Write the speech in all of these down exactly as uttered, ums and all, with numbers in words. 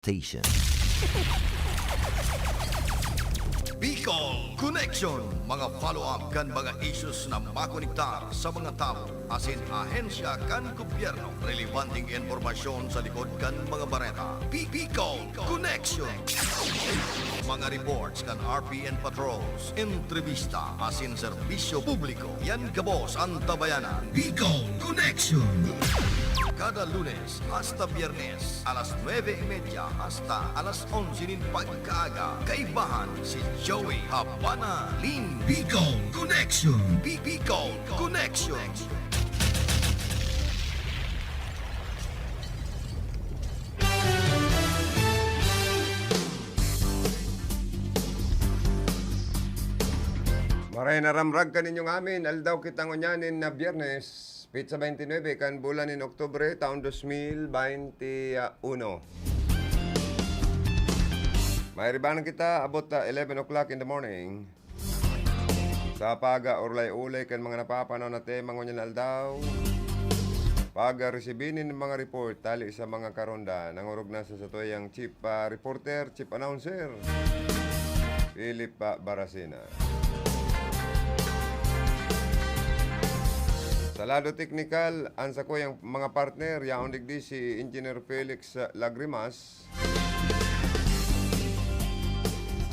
Station. Bicol Connection, mga follow-up kan mga issues na makonektar sa mga tawo asin ahensya kan gobyerno. Relebanteng impormasyon sa likod kan mga bareta. Bi-, Bicol Connection. Mga reports kan R P N Patrols, entrevista asin serbisyo publiko. Yan gabos an tabayanan. Bicol Connection. Kada Lunes hasta Biyernes, alas nuebe y media hasta alas onse nin pagkaaga. Kaibahan si Joey Habana Lin. Bicol Connection. Bi-, Bicol Connection. Maray na ramrag kaninyong amin, aldaw kita ngunyan nin na Biyernes, petsa twenty-nine kan bulan nin Oktubre, taon dos mil bente uno. Mairibanan kita, abot, ah, eleven o'clock in the morning. Sa pag-aurlay-ulay kan mga napapanahon na tema ngunyan na aldaw, pag-resibi nin mga report hali sa mga karonda, nangorog na sa satuyang chief, ah, reporter, chief announcer, Philip, ah, Baracena. Sa lado teknikal, an sakuyang mga partner, yaon digdi si Engineer Felix, ah, Lagrimas.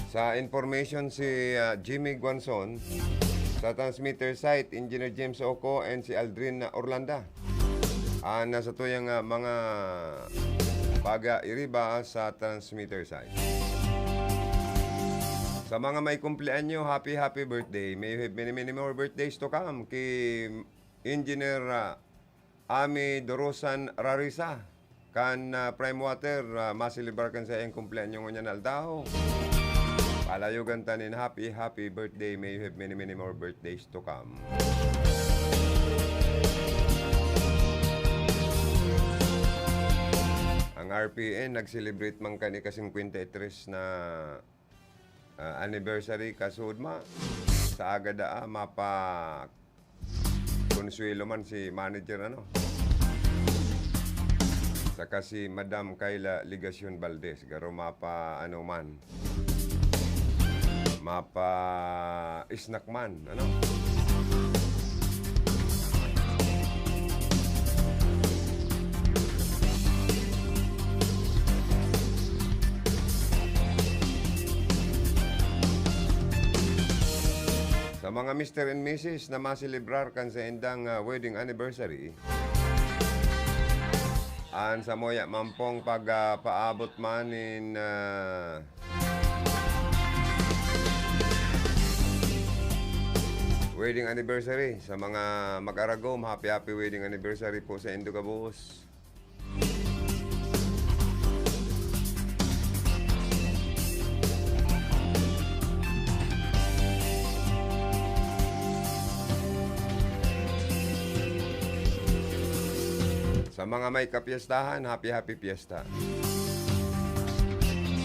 Sa information, si, ah, Jimmy Guanzon. Sa transmitter site, Engineer James Oco and si Aldrin Orlanda. An, ah, satuyang, ah, mga pag-airiba sa transmitter site. Sa mga may kumpleanyo, happy, happy birthday. May you have many, many more birthdays to come. Ki Engineer, ah, Ami Dorosan Rarisa, kan, ah, Prime Water, ah, maselebrar kan saiyang kumpleanyo ngunyan na aldaw. Palayogan ta nin happy, happy birthday. May you have many, many more birthdays to come. Ang R P N nag-celebrate man kan ika-singkwenta y tres na ah, anniversary kasud ma. Sa aga daa, mapa-konsuwelo man si manager, ano? Saka si Madam Kayla Legacion Valdez, garo mapa-ano man, mapa-snack man, ano? Sa mga Mister and Missus na maselebrar kan saindang, ah, wedding anniversary, an samuya man pong pag, ah, paabot man nin, ah, wedding anniversary. Sa mga mag-aragom, happy, happy wedding anniversary po sa indo gabos. Sa mga may kapyestahan, happy, happy fiesta.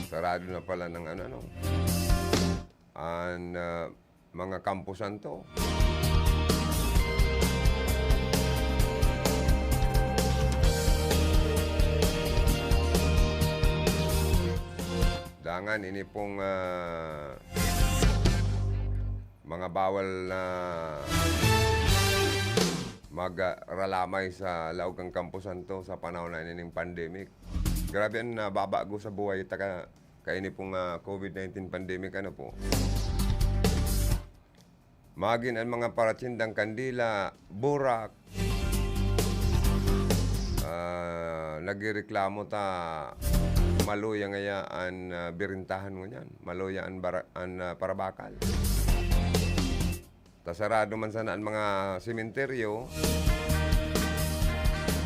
Sarado na pala ng ano, ano, an, ah, mga kamposanto. Dangan ini pong, ah, mga bawal na mag-, ah, ralamay sa laog kan kamposanto sa panahon na ini ning pandemic. Grabe an nababago sa buhay ta ka, kaini pong, ah, covid nineteen pandemic, ano po. Magin an mga paratindang kandila, burak, ah, nagrereklamo ta maluya ngaya an, ah, birintahan ngunyan, maluya an bara-, an, ah, parabakal. Ta sarado man sana an mga sementeryo.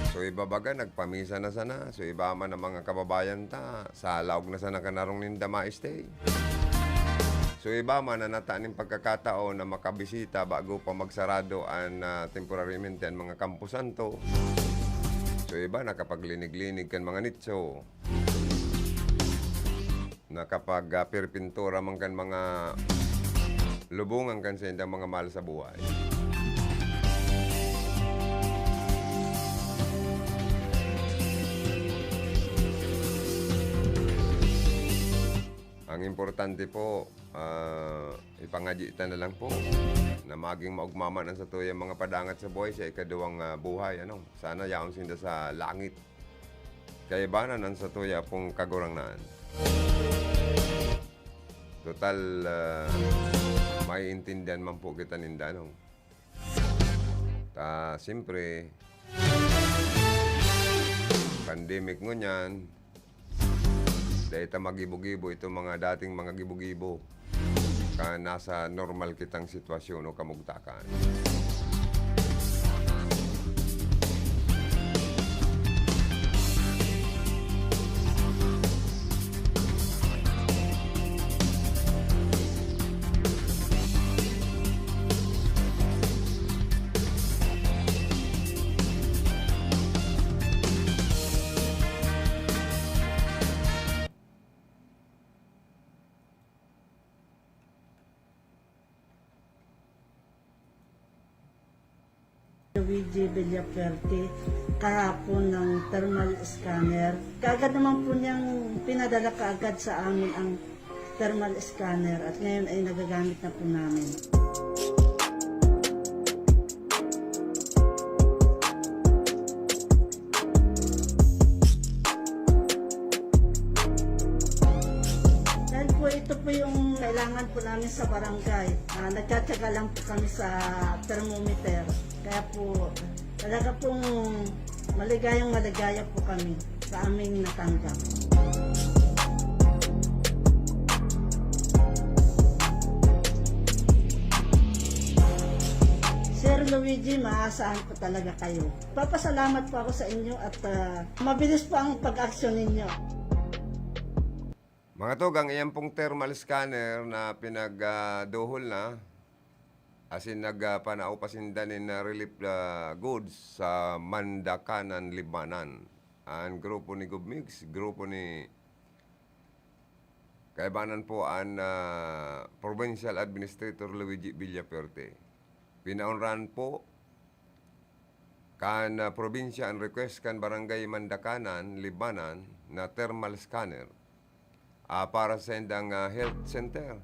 So, iba baga, nagpamisa na sana. So, iba man ang mga kababayan ta, sa laog na sana kan harong ninda ma-stay. So, iba man na nata nin pagkakataon na makabisita bago pa magsarado an, ah, temporarmente an mga kamposanto. So, iba nakapaglinig-linig kan mga nitso. Nakapag, ah, pirpintura man kan mga lubongan kan saindang mga mahal sa buhay. Ang importante po, ah, ipangadyi ta na lang po na maging maugma man an satuyang mga padangat sa buhay sa ikaduwang, ah, buhay, ano. Sana yaon sinda sa langit. Kaibanan an satuya pong Kagurangnan. Total, ah, maiintindihan man po kita ninda, no? Ta, siyempre, pandemic ngunyan, dai ta magibo-gibo itong mga dating mga gibo-gibo. Ka nasa normal kitang sitwasyon o kamugtakan. Luigi Villafuerte kahapon ng thermal scanner. Kaagad naman po niyang pinadala kaagad sa amin ang thermal scanner at ngayon ay nagagamit na po namin. Dahil po ito po yung kailangan po namin sa barangay. Ah, nagtsatsaga lang po kami sa thermometer. Kaya po, talaga pong maligayang maligaya po kami sa aming natanggap. Sir Luigi, maasahan po talaga kayo. Papasalamat po ako sa inyo at, ah, mabilis po ang pag-aksyon ninyo. Mga tugang, iyan pong thermal scanner na pinag, ah, duhol na, asin nag, ah, panao pa sinda nin, ah, relief, ah, goods sa Mandakanan, Libmanan. An grupo ni Gov Mix, grupo ni kaibanan po an, ah, Provincial Administrator Luigi Villafuerte. Pinaunran po kan, ah, probinsya an request kan Barangay Mandakanan, Libmanan, na thermal scanner, ah, para sa indang, ah, health center.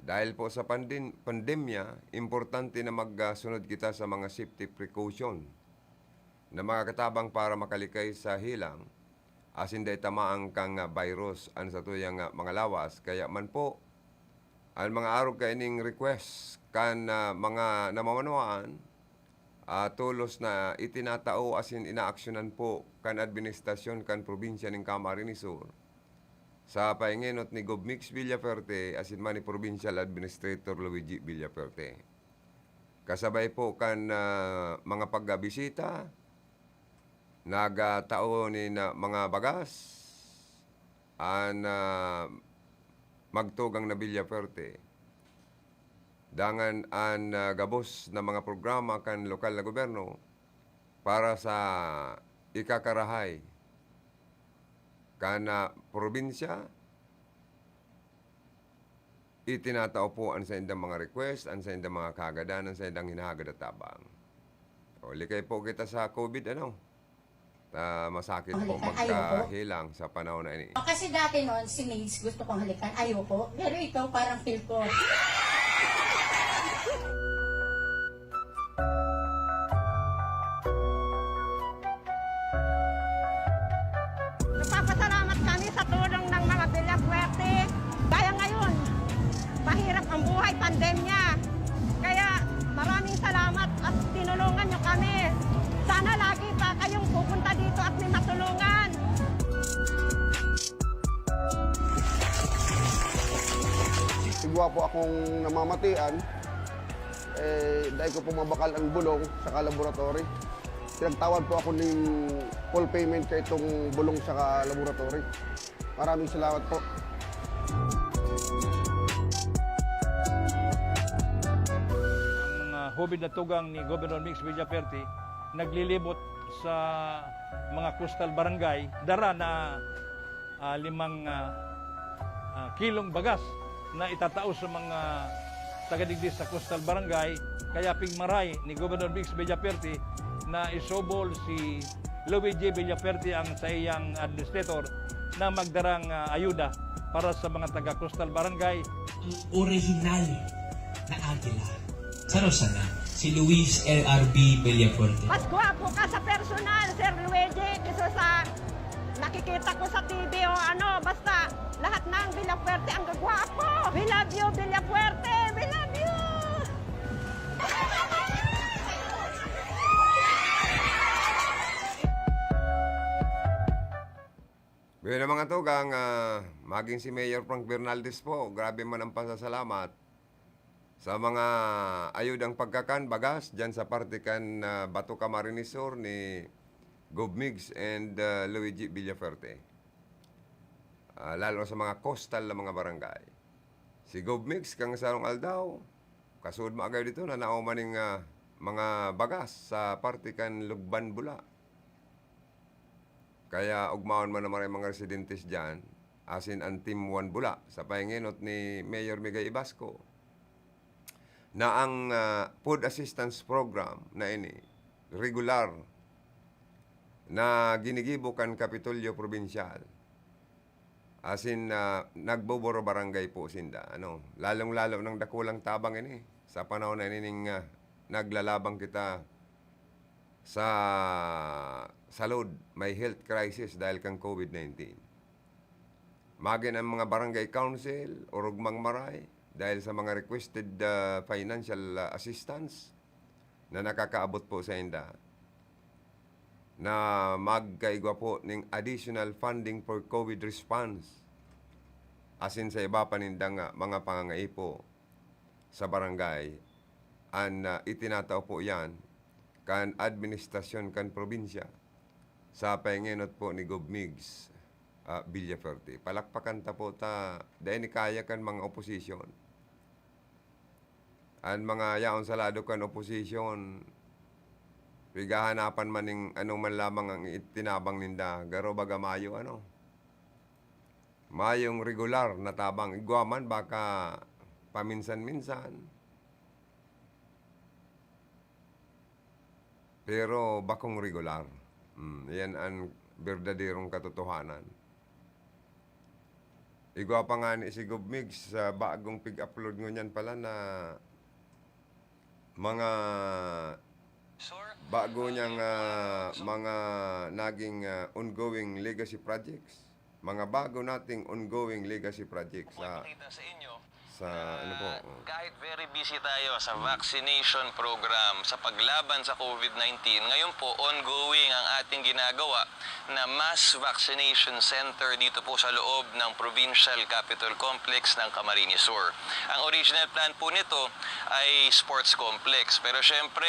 Dahil po sa pandin-, pandemya, importante na magsunod kita sa mga safety precaution na makakatabang para makalikay sa helang asin dai tamaan kan, ah, virus an satuyang, ah, mga lawas. Kaya man po, an mga arog kaining request kan, ah, mga namamanwaan, ah, tolos na itinatao asin inaaksyonan po kan administrasyon kan probinsya nin Camarines Sur, sa paingenot ni Gov Mix Villafuerte asin man ni Provincial Administrator Luigi Villafuerte. Kasabay po kan, ah, mga pagbisita, nagtao nin, ah, mga bagas an, ah, magtugang na Villafuerte. Dangan an, ah, gabos na mga programa kan lokal na gobyerno para sa ikakarahay kan, ah, probinsya, itinatao po an saindang mga request, an saindang mga kaagadan, an saindang hinahagad na tabang. O, likay po kita sa COVID, ano? Ta, masakit po magkahelang sa panahon na ini. Kasi dati noon, si Maze gusto kong halikan, ayoko. Pero ikaw, parang feel ko. Nagpapasalamat kami sa tulong ng mga Villafuerte. Kaya ngayon, mahirap ang buhay, pandemya. Kaya maraming salamat at tinulungan niyo kami. Sana lagi pa kayong pupunta dito at may matulungan. Igwa po akong namamatian, eh, dai ko po mabakal ang bulong saka laboratory. Pinagtawad po ako ning full payment sa itong bulong saka laboratory. Maraming salamat po. Ang mga hubid na tugang ni Governor Mix Villafuerte naglilibot sa mga coastal barangay, dara na, ah, limang, ah, ah, kilong bagas na itatao sa mga taga digdi sa coastal barangay. Kaya pigmaray ni Governor Mix Villafuerte na isobol si Luigi Villafuerte ang saiyang administrator na magdarang, ah, ayuda Para sa mga taga Coastal Barangay, ang orihinal na agila. Saro sana, si Luis L R B Villafuerte. Mas gwapo ka sa personal, Sir Luigi, kaysa sa nakikita ko sa T V o ano, basta lahat ng Villafuerte ang gagwapo. We love you, Villafuerte! We love you! Bueno, mga tugang, ah, maging si Mayor Frank Bernaldez po, grabe man ang pasasalamat sa mga ayudang pagkakan, bagas, dyan sa parte kan, ah, Bato Camarines Sur ni Gov Migs and, ah, Luigi Villafuerte. Ah, lalo sa mga coastal na mga barangay. Si Gov Migs, kang sarong aldaw, kasuod maagay dito na nauman ning, ah, mga bagas sa parte kan Lugban, Bula. Kaya ogmaon man ang maray mga residentes diyan, asin an Team One Bula, sa pahingenot ni Mayor Migay Ibasco, na ang, ah, food assistance program na ini regular na ginigibo kan Kapitolyo Probinsyal. Asin, ah, nagboboro barangay po sinda, ano, lalong-lalo nang dakulang tabang ini sa panahon na ini ning, ah, naglalabang kita sa salud, may health crisis dahil kan COVID nineteen. Magin ang mga barangay council, orog mang maray, dahil sa mga requested, ah, financial, ah, assistance na nakakaabot po sa inda, na magkaigwa po ning additional funding for COVID response, asin sa iba pa nindang, ah, mga pangangaipo sa barangay, an, ah, itinatao po yan kan administrasyon kan probinsya sa pahingenot po ni Gov Migs, ah, Villafuerte. Palakpakan ta po ta, dai ni kaya kan mga oposisyon. An mga yaon sa lado kan oposisyon, pighahanapan man ning ano man lamang ang itinabang ninda, garo baga mayo, ano, mayong regular na tabang. Igwa man baka paminsan-minsan. Pero bakong regular. Hmm, yan ang berdaderong katotohanan. Igwa pa ngani si Gov Migs sa bagong pig-upload ngunyan pala na mga bago niyang, ah, mga naging, ah, ongoing legacy projects. Mga bago nating ongoing legacy projects sa, Ipakita sa inyo sa, ano po, na oh. Kahit very busy tayo sa vaccination program sa paglaban sa COVID nineteen, ngayon po, ongoing ang ating ginagawa na mass vaccination center dito po sa loob ng Provincial Capitol Complex ng Camarines Sur. Ang original plan po nito ay sports complex. Pero syempre,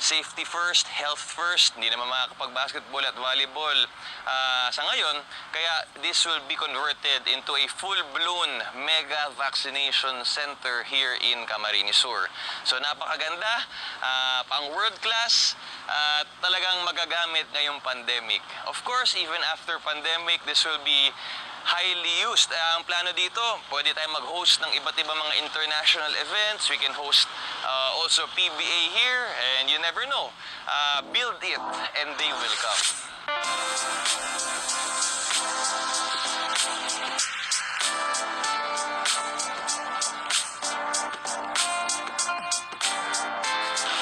safety first, health first. Hindi naman makakapag-basketball at volleyball, ah, sa ngayon. Kaya this will be converted into a full-blown mega vaccination center here in Camarines Sur. So, napakaganda, ah, pang world class, at talagang magagamit ngayong pandemic. Of course, even after pandemic, this will be highly used. Ah, ang plano dito, pwede tayong mag-host ng iba't ibang mga international events. We can host, ah, also P B A here, and you never know. Ah, build it and they will come.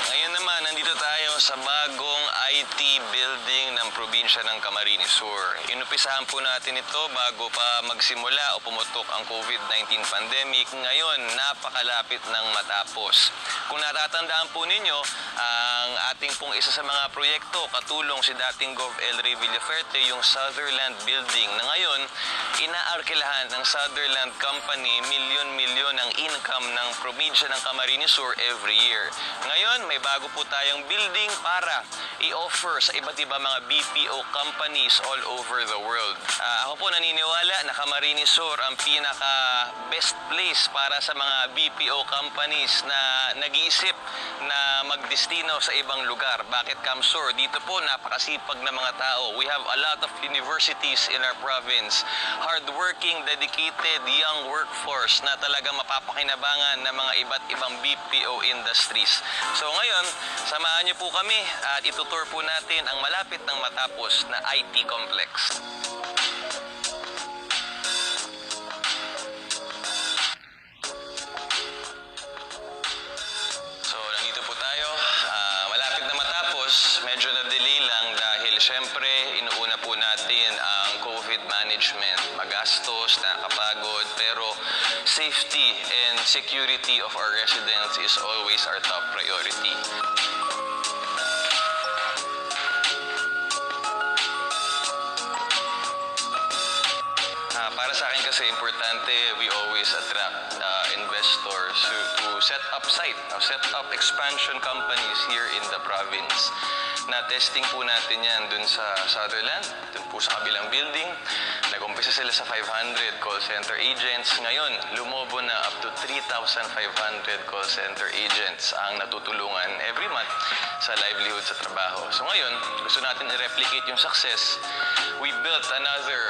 Ngayon naman, nandito tayo sa bagong I T building ng probinsya ng Camarines Sur. Inumpisahan po natin ito bago pa magsimula o pumutok ang COVID nineteen pandemic. Ngayon, napakalapit ng matapos. Kung natatandaan po ninyo, ang ating pong isa sa mga proyekto, katulong si dating Gov El Rey Villafuerte, yung Sutherland Building, na ngayon, inaarkilahan ng Sutherland Company, milyon-milyon ang income ng probinsya ng Camarines Sur every year. Ngayon, may bago po tayong building para i-offer sa iba't iba mga B P O companies all over the world. Ah, ako po naniniwala na Camarines Sur ang pinaka best place para sa mga B P O companies na nag-iisip na magdestino sa ibang lugar. Bakit CamSur? Dito po, napakasipag na mga tao. We have a lot of universities in our province. Hardworking, dedicated, young workforce na talagang mapapakinabangan ng mga iba't ibang B P O industries. So ngayon, samahan niyo po kami at itutour po natin ang malapit nang matapos na I T complex. gastos, nakakapagod, pero safety and security of our residents is always our top priority. Ah, para sa akin kasi importante, we always attract, ah, investors to, to set up site, no? Set up expansion companies here in the province. Na-testing po natin yan dun sa Sutherland, dun po sa kabilang building. Nag-umpisa sila sa five hundred call center agents. Ngayon, lumobo na up to three thousand five hundred call center agents ang natutulungan every month sa livelihood sa trabaho. So ngayon, gusto natin i-replicate yung success. We built another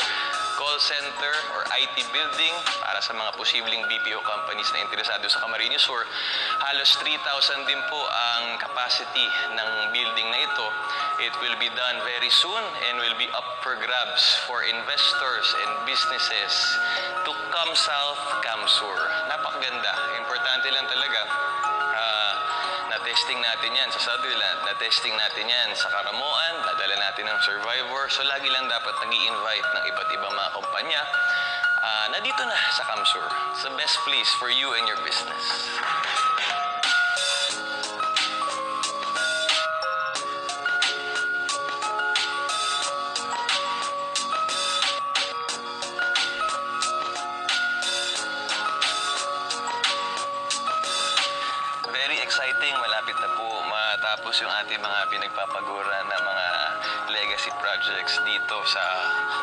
call center or I T building para sa mga posibleng B P O companies na interesado sa Camarines Sur. Halos three thousand din po ang capacity ng building na ito. It will be done very soon and will be up for grabs for investors and businesses to come south, come sur. Napakaganda. Importante lang talaga, ah, na-testing natin yan sa Sutherland, na-testing natin yan sa Caramoan, nadala natin ang survivor. So, lagi lang dapat nag invite ng iba't ibang mga kumpanya, ah, na dito na sa CamSur. It's the best place for you and your business. Very exciting. Malapit na po matapos yung ating mga pinagpapaguran na mga legacy projects dito sa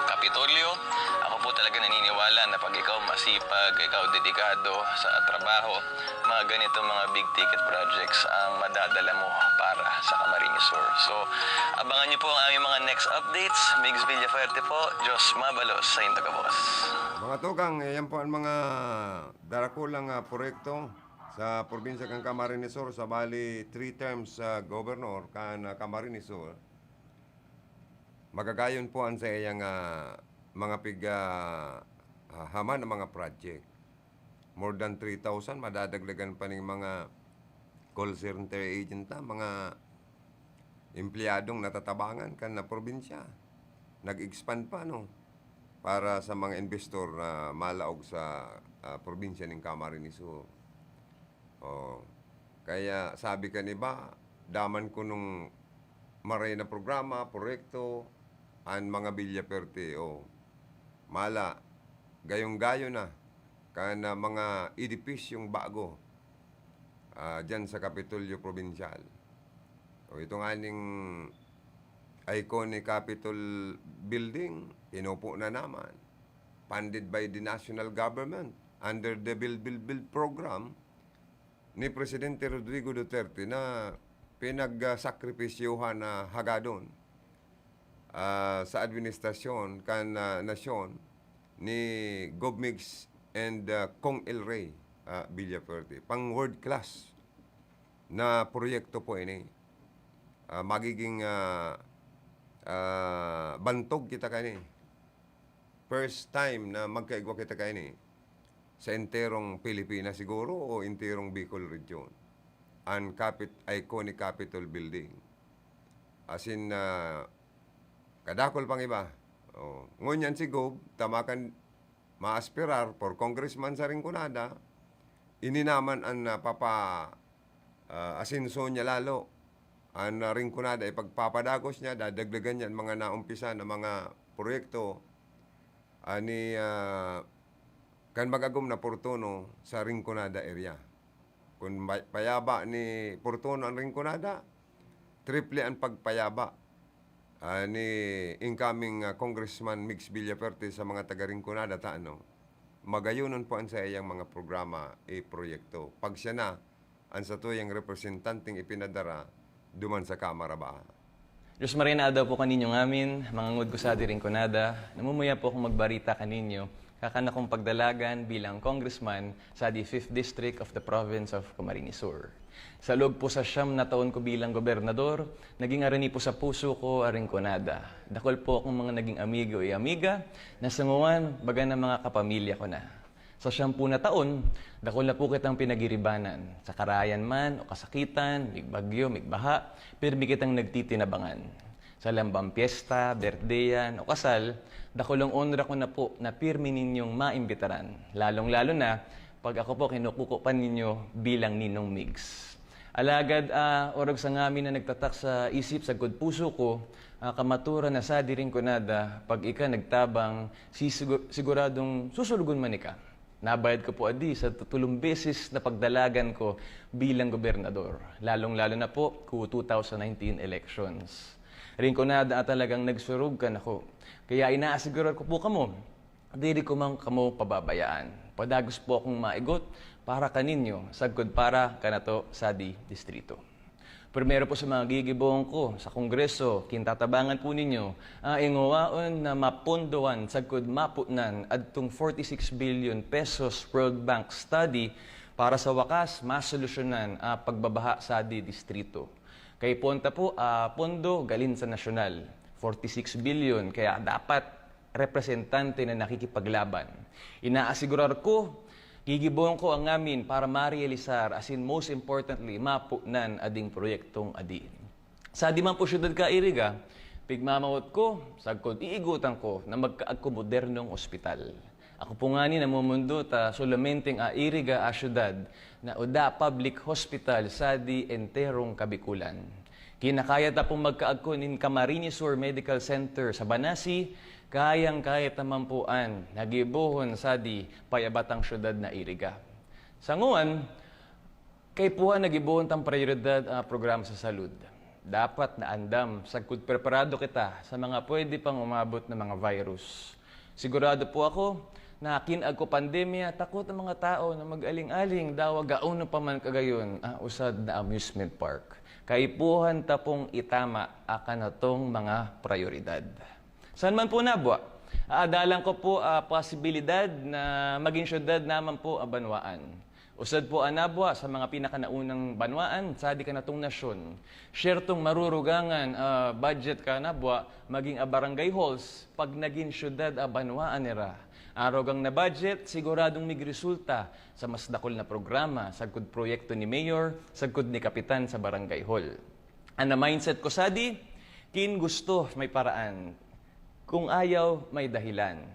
Kapitolyo. Ako po talaga naniniwala na pag ikaw masipag, ikaw dedikado sa trabaho, mga ganitong mga big ticket projects ang madadala mo para sa Camarines Sur. So, abangan niyo po ang aming mga next updates. Migs Villafuerte po, Diyos mabalos sa indo gabos. Mga tugang, eh, yan po ang mga darakulang, ah, proyekto sa probinsya kan Camarines Sur, sa bali three terms sa gobernador kan, ah, Camarines Sur. Magagayon po ang sa iyang, ah, mga pig, ah, ah, haman ang mga project. More than three thousand, madadagdagan pa ning mga call center agent na, mga empleyadong natatabangan kan na probinsya. Nag-expand pa, no? Para sa mga investor na malaog sa, ah, probinsya ning Camarines Sur. Oh. Kaya sabi kan iba, daman kunong maray na programa, proyekto, an mga Villaferte, oh. Mala, gayong-gayo na kan, ah, mga edipisyong bago, ah, diyan sa Kapitolyo Probinsyal. O, ito nga ning iconic Capitol Building, inupo na naman. Funded by the national government under the Build, Build, Build program ni Presidente Rodrigo Duterte na pinagsakripisyohan na hagadon, ah, sa administrasyon kan, ah, nasyon ni Gov Migs and, ah, Cong El Rey, ah, Villafuerte. Pang world class na proyekto po ini. Ah, magiging, ah, ah, bantog kita kani. First time na magkaigwa kita kaini sa enterong Pilipinas siguro o enterong Bicol Region. An Capit-, iconic Capitol Building. As in, ah, kadakol pang iba. Oh. Ngunyan si Gov, tamakan maaspirar for congressman sa Rinconada, ini naman an, ah, papa-, ah, asenso niya lalo. An, ah, Rinconada, ipagpapadagos niya, dadagdagan niya an mga naumpisa na mga proyekto. Ani, ah, kan mag-agom na Portono sa Rinconada area. Kun ma-, payaba ni Portono an Rinconada, triple an pagpayaba, ah, ni incoming, ah, Congressman Migs Villafuerte sa mga taga Rinconada ta, ano, magayonon po an saiyang mga programa, e proyekto. Pag siya na, an satuyang representanteng ipinadara duman sa Kamara Baha. Diyos maray na aldaw po kaninyo ngamin, mga ngod ko sa Rinconada. Namumuya po akong magbarita kaninyo, kakan akong pagdalagan bilang congressman sa the fifth District of the Province of Camarines Sur. Sa loob po sa siyam na taon ko bilang gobernador, naging arani po sa puso ko ang Rinconada. Dakol po akong mga naging amigo e amiga, na sa nguan, baga na mga kapamilya ko na. Sa siyam po na taon, dakol na po kitang pinagiribanan. Sa karayan man o kasakitan, migbagyo, migbaha, pirmi kitang nagtitinabangan. Sa lambang pyesta, birthdayan, o kasal, dakulong onra ko na po na pirmi ninyong maimbitaran, lalong-lalo na pag ako po kinukukupan ninyo bilang Ninong Migs. Alagad, ah, orog sa ngamin na nagtatak sa isip sagkod puso ko, ah, kamaturan na sadi rin ko nada, pag ika nagtabang, sisigu-, siguradong susulogon man ika. Nabayad ko po adi sa tutulong beses na pagdalagan ko bilang gobernador, lalong-lalo na po ku two thousand nineteen elections. Rinconada talagang nagsurog kan ako. Kaya inaasigurar ko po kamo, diri ko man kamo pababayaan. Padagos po akong maigot para kaninyo, sagkod para kanato sadi distrito. Primero po sa mga gigibohon ko sa Kongreso, kintatabangan po ninyo, ah, ingowaon na mapondohan sagkod mapunan adtong forty-six billion pesos World Bank study para sa wakas masolusyonan ang pagbabaha sadi distrito. Kaipuhan ta po, ah, pondo galing sa nasyonal, forty-six billion, kaya dapat representante na nakikipaglaban. Inaasigurar ko, gigibohon ko ang ngamin para marealisar, asin most importantly, mapunan ading proyektong adi. Sadi man po syudad kairiga, pigmamawot ko, sagkod iigutan ko na magkaagko modernong ospital. Ako po ngani namumundo ta solamente ang airiga a syudad na uda public hospital sadi enterong Kabikulan. Kinakaya ta pong magkaagko nin Camarines Sur Medical Center sa Banasi, kayang-kaya ta man po an nagibohon sadi payabatang syudad na iriga. Sa nguan, kaipuhan nagibohon tang prioridad ang programa sa salud. Dapat naandam sagkod preparado kita sa mga pwede pang umabot na mga virus. Sigurado po ako na kinagko pandemya, takot ang mga tao na mag-aling-aling dawa gaon pa man kagayon ang usad na amusement park. Kaipuhan ta pong itama akan atong mga prioridad. Saan man po nabwa? Aadalan ko po, ah, posibilidad na magin syudad naman po ang banwaan. Usad po ang nabwa sa mga pinakanaunang banwaan sa di kanatong nasyon. Syertong marurugangan, ah, budget ka nabwa maging a barangay halls pag nagin syudad a banwaan nira. Arogang na budget, siguradong migresulta sa mas dakul na programa, sagkod proyekto ni Mayor, sagkod ni Kapitan sa Barangay Hall. An na mindset ko sadi, kin gusto may paraan, kung ayaw may dahilan.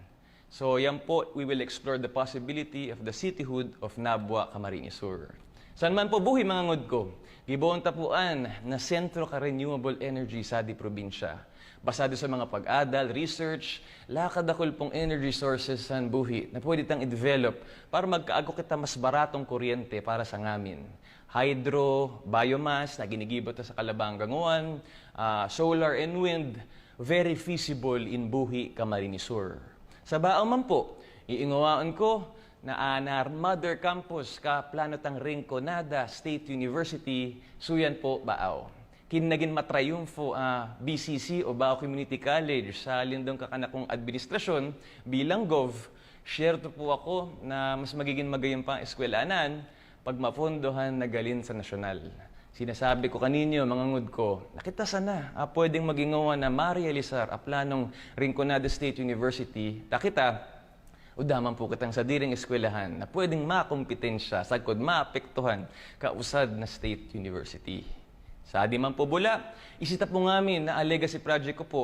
So, yan po, we will explore the possibility of the cityhood of Nabua, Camarines Sur. San man po buhi, mga ngod ko, giboon ta po an na sentro ka renewable energy sa di probinsya. Basado sa mga pag-adal, research, lakad dakul pong energy sources san buhi na pwede tang i-develop para magkaagko kita mas baratong kuryente para sa ngamin. Hydro, biomass na ginigibo ta sa Calabanga nguan, ah, solar and wind, very feasible in buhi Camarines Sur. Sa Baaw man po, iingowaon ko na, ah, na mother campus ka plano tang Rinconada State University, suyan po, Baaw. Kin nagin matrayumfo, ah, B C C o Baaw Community College sa lindong kakanakong administrasyon bilang gov, syerto po ako na mas magigin magayon pa ang eskwelanan pag mapondohan na galin sa nasyonal. Sinasabi ko kaninyo, mga ngod ko, na kita sana, ah, pwedeng magingawa na marealisar a planong Rinconada State University, ta kita, uda man po kitang sadiring eskwelahan na pwedeng makompetensya sagkod maapektuhan kausad na state university. Sa di man po bula, isita po ngamin na a legacy project ko po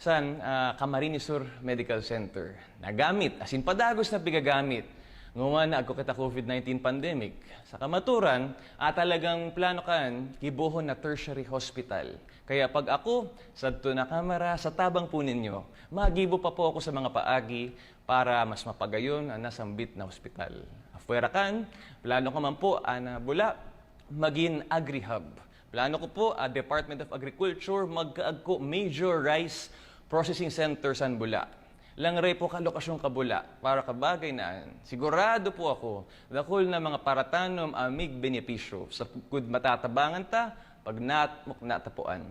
san, ah, Camarines Sur Medical Center. Nagamit, asin padagos na pigagamit. Nguan na agko kita covid nineteen pandemic. Sa kamaturan, ah, talagang plano kan gibohon na tertiary hospital. Kaya pag ako, sadto na kamara, sa tabang po ninyo, magibo pa po ako sa mga paagi para mas mapagayon an nasambit na hospital. Apwera kan, plano ko man po an, ah, Bula magin agri-hub. Plano ko po, ah, Department of Agriculture, magkaagko major rice processing center san Bula. Langre po ka lokasyon ka Bula para ka bagay na an. Sigurado po ako, dakul na mga paratanom ang migbenepisyo sa gud matatabangan ta pag natmok na tapuan.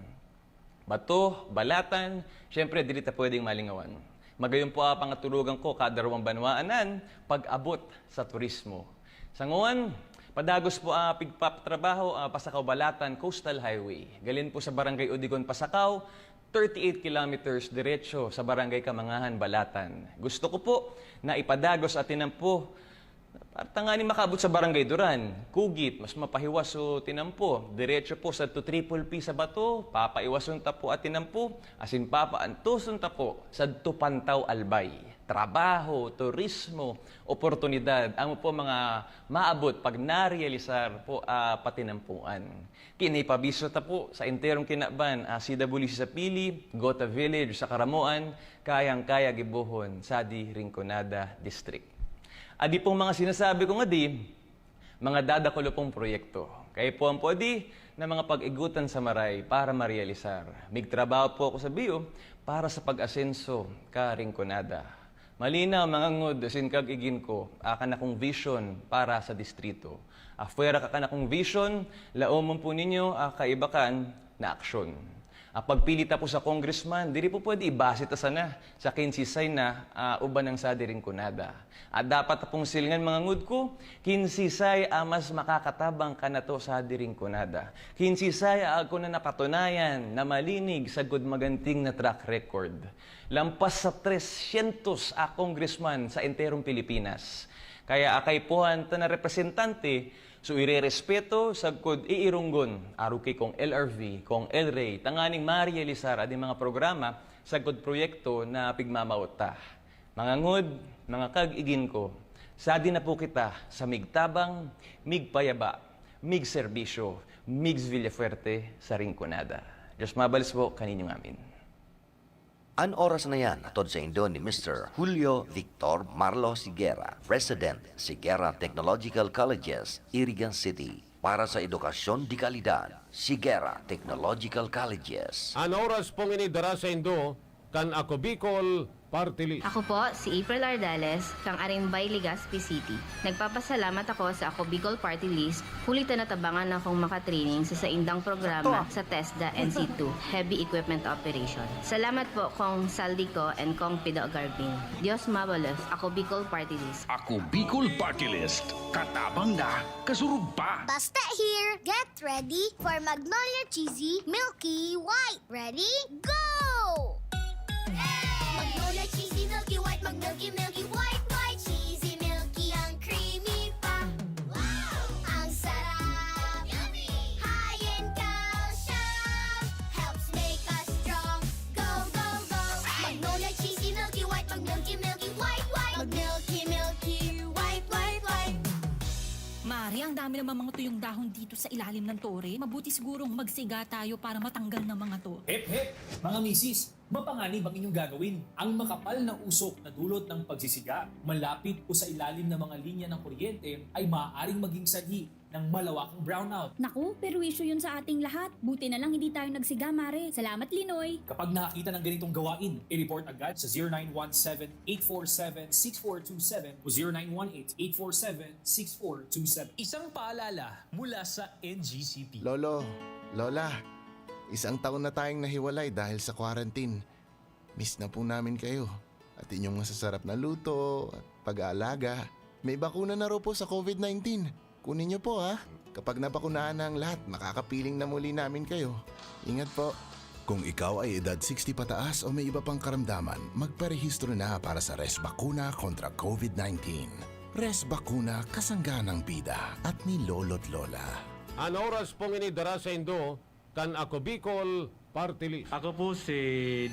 Bato, Balatan, siyempre, dili ta pwedeng malingawan. Magayon po ang pangaturugan ko kada ruwang banwaan an pag-abot sa turismo. Sa nguan, padagos po ang pigpapatrabaho, ah, Pasacao-Balatan Coastal Highway. Galin po sa Barangay Odigon, Pasacao, thirty-eight kilometers diretso sa Barangay Kamangahan, Balatan. Gusto ko po na ipadagos atin po Para tanganing makaabot sa Barangay Duran, Kugit, mas mapahiwas so tinampo. Diretso po sa two triple P sa Bato, papaiwason ta po at tinampo, asin papaantuson ta po sa Tupantaw Albay. Trabaho, turismo, oportunidad, amo po mga maabot pag narealisar po, ah, patinampuan. Kinipabisyo ta po sa enterong kinaban, ah, C W C sa Pili, Gota Village sa Karamoan, kayang-kaya gibohon sa di Rinconada District. Adi pong mga sinasabi ko ngadi, mga dadakulo pong proyekto. Kaipuhan po adi na mga pag-igutan sa maray para marealisar. Migtrabaho po ako sa biyo para sa pag-asenso ka Rinconada. Malinaw, mga ngod, asin kag igin ko, akan akong vision para sa distrito. Afuera kakan akong vision, laomon po ninyo, ah, kaibakan na aksyon. Ang pagpili ta po sa congressman, diri po pwede ibase ta sana sa kinsisay na, ah, uban ng sadi Rinconada. At dapat ta pong silingan, mga ngod ko, kinsisay ang mas makakatabang kanato sa sadi Rinconada. Kinsisay ang ako na napatunayan na malinig sagkod maganting na track record. Lampas sa trescientos a congressman sa enterong Pilipinas. Kaya akaipuhan ta na representante, so irerespeto, sagkod iirunggon, arog ki Cong L R V, Cong El Rey, tanganing marealisar an mga programa, sagkod proyekto na pigmamawot ta. Mga ngod, mga kag-igin ko, sadi na po kita sa migtabang, migpayaba, migserbisyo, migs Villafuerte sa Rinconada. Diyos mabalos po kaninyo ngamin. An oras na yan, hatod saindo ni Mister Julio Victor Marlo Sigera, President, Sigera Technological Colleges, Irigan City. Para sa edukasyon de kalidad, Sigera Technological Colleges. An oras pong ini dara saindo kan Ako Bicol Party List. Ako po si April Ardales, kan Arimbay, Legazpi City. Nagpapasalamat ako sa Ako Bicol Party List huli ta natabangan akong makatraining sa saindang programa sa TESDA N C two, Heavy Equipment Operation. Salamat po, Cong Saldico and Cong Pido Garbin. Diyos mabalos, Ako Bicol Party List. Ako Bicol Party List. Katabang na, kasurog pa. Basta here, get ready for Magnolia Cheesy Milky White. Ready? Go! Magnolia Cheesy Milky White, mag-milky, milky, white, white, cheesy, milky, ang creamy pa. Wow! Ang sarap! Yummy! High in calcium, helps make us strong. Go, go, go! Magnolia Cheesy Milky White, mag-milky, milky, white, white, mag-milky, milky, white, white, white. Mare, ang dami naman mga tuyong dahon dito sa ilalim ng tore. Mabuti sigurong magsiga tayo para matanggal ng mga to. Hep, hep! Mga misis, mapanganib ang inyong gagawin. Ang makapal na usok na dulot ng pagsisiga, malapit o sa ilalim ng mga linya ng kuryente ay maaaring maging sanhi ng malawakang brownout. Naku, perwisyo yun sa ating lahat. Buti na lang hindi tayo nagsiga, Mare. Salamat, Linoy! Kapag nakakita ng ganitong gawain, i-report agad sa zero nine one seven, eight four seven, six four two seven o zero nine one eight, eight four seven, six four two seven. Isang paalala mula sa N G C P. Lolo, Lola, isang taon na tayong nahiwalay dahil sa quarantine. Miss na po namin kayo. At inyong masasarap na luto at pag-aalaga. May bakuna na raw po sa COVID nineteen. Kunin niyo po, ha. Kapag nabakunahan na ang lahat, makakapiling na muli namin kayo. Ingat po. Kung ikaw ay edad sixty pataas o may iba pang karamdaman, magparehistro na para sa Res Bakuna kontra COVID nineteen. Res Bakuna, kasangga ng bida at ni lolo't lola. An oras pong ini dara saindo kan Ako Bicol Party List. Ako po si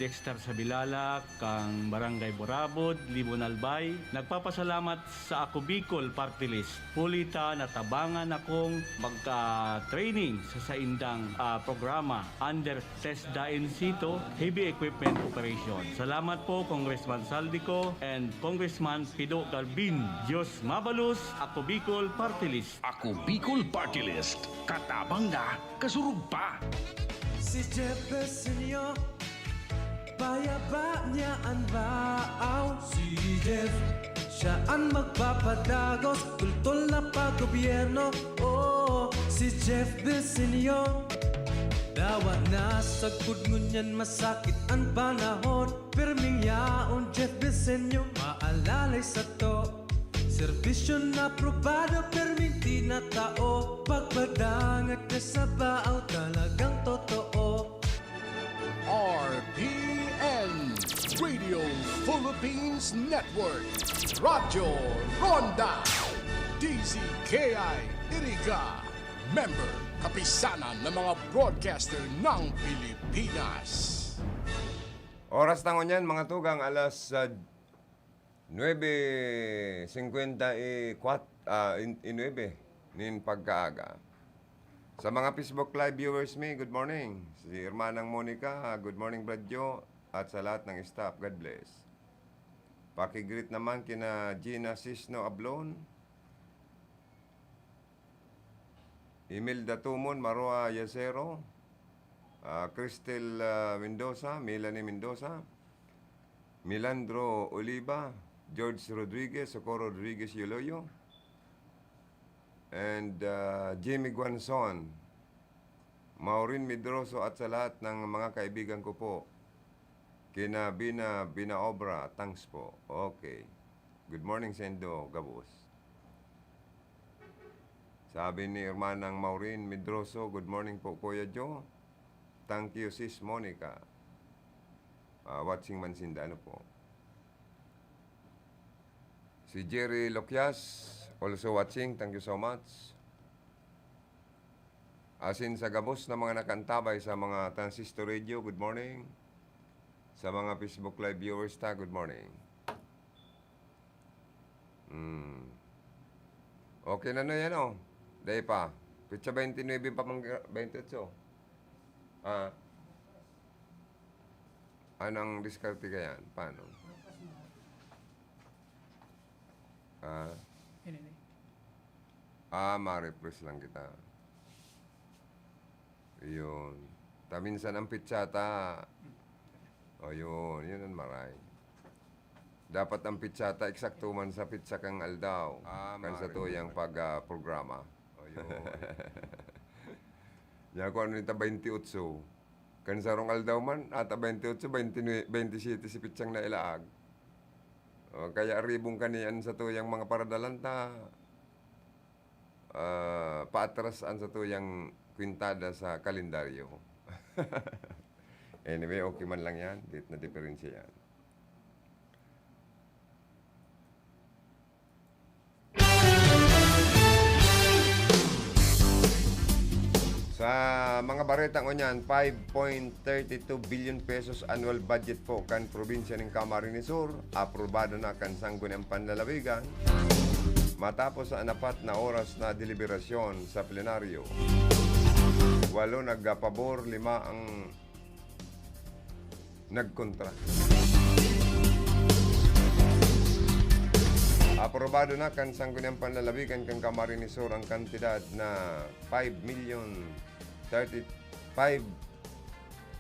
Dexter Sabilala, kan Barangay Burabod, Libon, Albay. Nagpapasalamat sa Ako Bicol Party List. Huli ta natabangan akong magka-training sa saindang, ah, programa under TESDA N C two, Heavy Equipment Operation. Salamat po, Congressman Saldico and Congressman Pido Garbin. Diyos mabalos, Ako Bicol Party List. Ako Bicol Party List. Katabang na, kasurog pa. Si Jeff Besenyo, payaba niya an baaw. Si Jeff, siya an magpapadagos, tultol na paggobyerno. Oo, si Jeff Besenyo. Dawa na sagkod ngunyan masakit an panahon, perming yaon Jeff Besenyo, maalalay sato. Serbisyo na aprobado, perming tinatao. Pagpadangat ka sa baaw, talagang totoo. R P N, Radio Philippines Network, Radyo Ronda. D Z K I Iriga, member, Kapisanan ng mga Broadcaster ng Pilipinas. Oras na ngunyan, mga tugang, alas, ah, nuebe singkwenta y kuwatro, ah, in, y nuebe nin pagkaaga. Sa mga Facebook Live viewers mi, good morning. Si Hermanang Monica, good morning, Brad Joe, at sa lahat ng staff, God bless. Paki-greet naman kina Gina Sisno Ablon, Imelda Tumon, Maroa Yacero, ah, Cristel, ah, Mendoza, Melanie Mendoza, Milandro Oliva, George Rodriguez, Socorro Rodriguez Yoloyo, and, ah, Jimmy Guanzon, Maureen Medroso, at sa lahat ng mga kaibigan ko po. Kina Bina, Bina Obra, thanks po. Okay. Good morning, Sendo, gabos. Sabi ni Hermanang Maureen Medroso, "Good morning po, Kuya Joe." "Thank you, Sis Monica." Ah, watching man sinda, ano po. Si Jerry Loquias, also watching. Thank you so much. Asin sa gabos na mga nakaantabay sa mga transistor radio, good morning. Sa mga Facebook Live viewers ta, good morning. Hmm. Okay na na yan, oh. Dai pa. Petsa twenty-nine pa, mang-, twenty-eight. Ah. Anong diskarte ka yan? Paano? Ah. Yun, yun, eh. Ah, ma-refresh lang kita. Yun. Ta minsan ang petsa ta. O, yun. Yun ang maray. Dapat ang petsa ta eksakto man sa petsa kang aldaw. Ah, kan sa maray. Tuyang pag, ah, programa. O, yun. Yan, kung ano yung ta twenty-eight. Kan sarong aldaw man, ata twenty-eight, twenty-nine, twenty-seven si petsang nailaag. O, kaya ribong kaniyan sa tuyang mga paradalan ta, ah, paatras an sa tuyang kwintada sa kalendaryo. Anyway, okay man lang yan. Di na diferensya yan. Sa mga bareta ngunyan, five point thirty two billion pesos annual budget po kan probinsya nin Camarines Sur, aprobado na kan Sangguniang Panlalawigan matapos an apat na oras na deliberasyon sa plenaryo. Walo nagpabor, lima ang nagkontra. Aprobado na kan Sangguniang Panlalawigan kan Camarines Sur ang kantidad na five million thirty, five,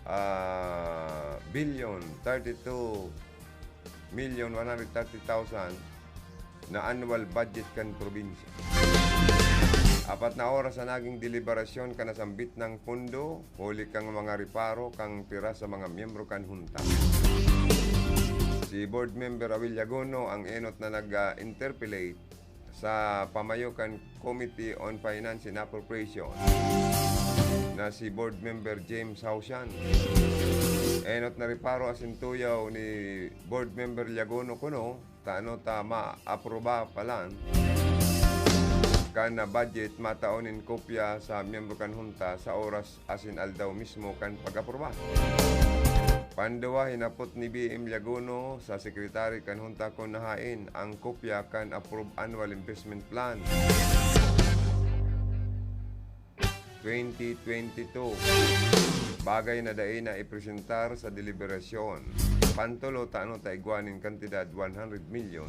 ah, billion thirty-two million one hundred thirty thousand na annual budget kan probinsya. Apat na oras an naging deliberasyon kan nasambit na pondo, huli kan mga reparo kan pira sa mga miyembro kan hunta. Si Board Member Awil Yagono ang enot na nag-, ah, interpellate sa pamayo kan Committee on Finance and Appropriation na si Board Member James Hausian. Enot na reparo asin tuyaw ni Board Member Yagono kuno, tano ta maaproba pa lang kan na budget, matao nin kopya sa miyembro kan hunta sa oras asin aldaw mismo kan pag-aproba. Panduwa, hinapot ni B M Yagono sa sekretary kan hunta kun haen ang kopya kan approved annual investment plan twenty twenty-two, bagay na dai na ipresentar sa deliberasyon. Pantulo, tano ta igwa nin kantidad one hundred milyon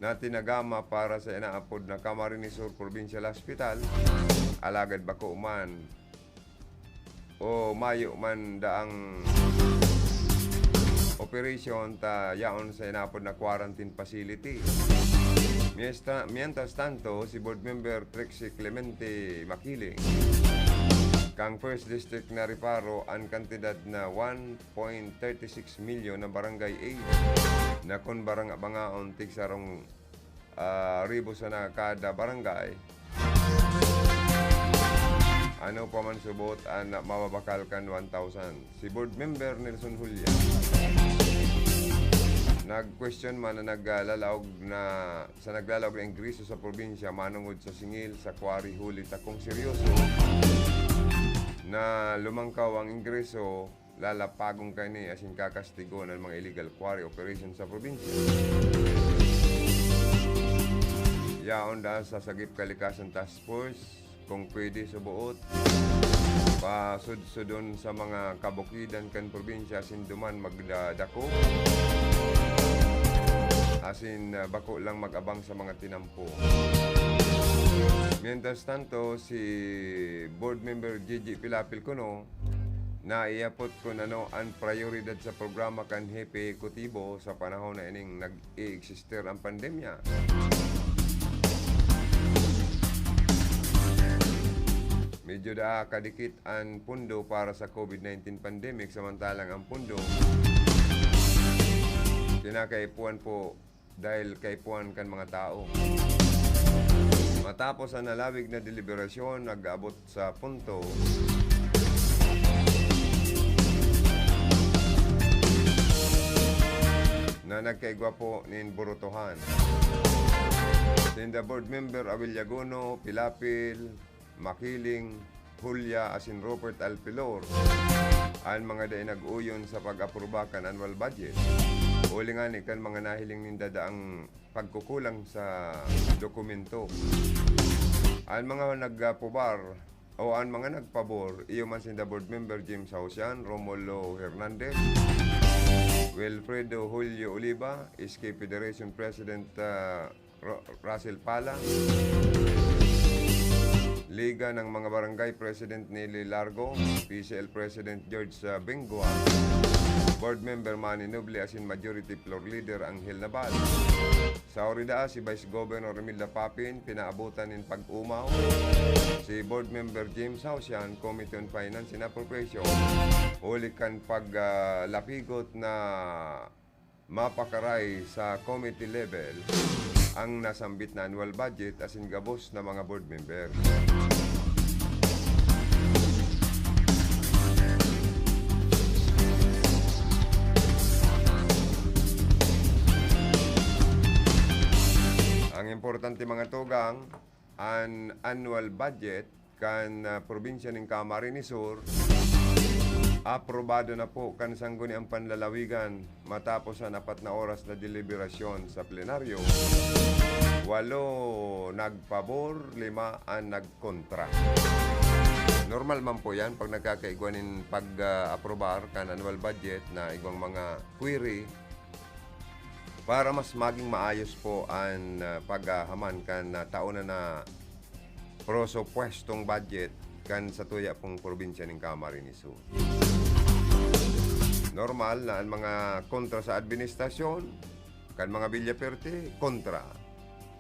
na tinagama para sa inaapod na Camarines Sur Provincial Hospital, alagad bako man o mayo man daang operasyon ta yaon sa inaapod na quarantine facility. Miestra-, mientras tanto, si Board Member Trixie Clemente Makiling, kang First District, nareparo an kantidad na one point thirty six milyon na barangay aid na kun barang-, bangaon tigsarong ah, ribo sana kada barangay. Ano pa man subot an mababakal kan one thousand? Si Board Member Nelson Julia Nag-question man na naglalaog na, sa naglalaog na ingreso sa probinsya manongod sa singil sa quarry, huli ta kung seryoso na lumangkaw ang ingreso, lalapagon kani asin kakastigon an mga illegal quarry operation sa probinsya. Yaon daa sa Sagip Kalikasan Task Force, kung pwede, suboot, pasudsudon sa mga kabukidan kan probinsya asin duman magdadako asin, ah, bako lang mag-abang sa mga tinampo. Mientras tanto, si Board Member Gigi Pilapil kuno, naiapot kun ano an prayoridad sa programa kan Hepe Ehekutibo sa panahon na ining nag-e-exist Mister ang pandemya. Medyo daa kadikit an pondo para sa COVID nineteen pandemic, samantalang ang pondo kinakaipuhan po dahil kaipuhan kan mga tao. Matapos ang nalawig na deliberasyon, nag-abot sa punto na nagkaigwa po nin burutohan. Sinda Board Member Awil Yagono, Pilapil, Makiling, Julia, asin Robert Alpilor, an mga dai nag-uyon sa pag-apruba kan annual budget. Huli ngani kan mga nahiling ninda daang pagkukulang sa dokumento. An mga nagpabubar o an mga nagpabor, iyo man sinda Board Member James Hausian, Romulo Hernandez, Wilfredo Julio Oliva, S K Federation President, ah, Ro-, Russell Pala, Liga ng mga Barangay President Nelly Largo, P C L President George, ah, Bengua, Board Member Manny Noble, asin Majority Floor Leader Angel Naval. Sa Orida, si Vice Governor Imelda Papin, pinaabotan nin pag-umaw si Board Member James Hausian, Committee on Finance and Appropriation, huli kan pag, ah, lapigot na mapakaray sa committee level ang nasambit na annual budget asin gabos na mga board member. Ang importante, mga tugang, an annual budget kan, ah, probinsya nin Camarines Sur, aprobado na po kan Sangguniang Panlalawigan matapos an apat na oras na deliberasyon sa plenaryo. Walo nagpabor, lima an nagkontra. Normal man po yan pag nagkakaigwa nin pag, ah, aprobar kan annual budget na igwang mga query para mas maging maayos po an, ah, paghahaman kan, ah, taon na, na prosupwestong budget kan satuya pong probinsya nin Camarines Sur. Normal na an mga kontra sa administrasyon kan mga Villaferte, kontra.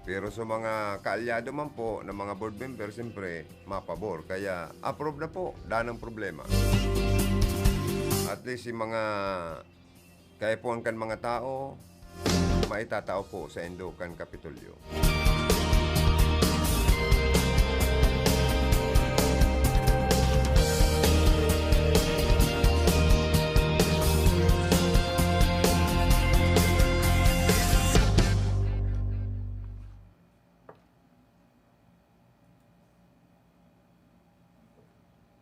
Pero sa mga kaalyado man po na mga board member, siyempre, mapabor. Kaya approve na po, danang problema. At least, yung mga kaipuhan kan mga tao, maitatao po sa indo kan Kapitolyo.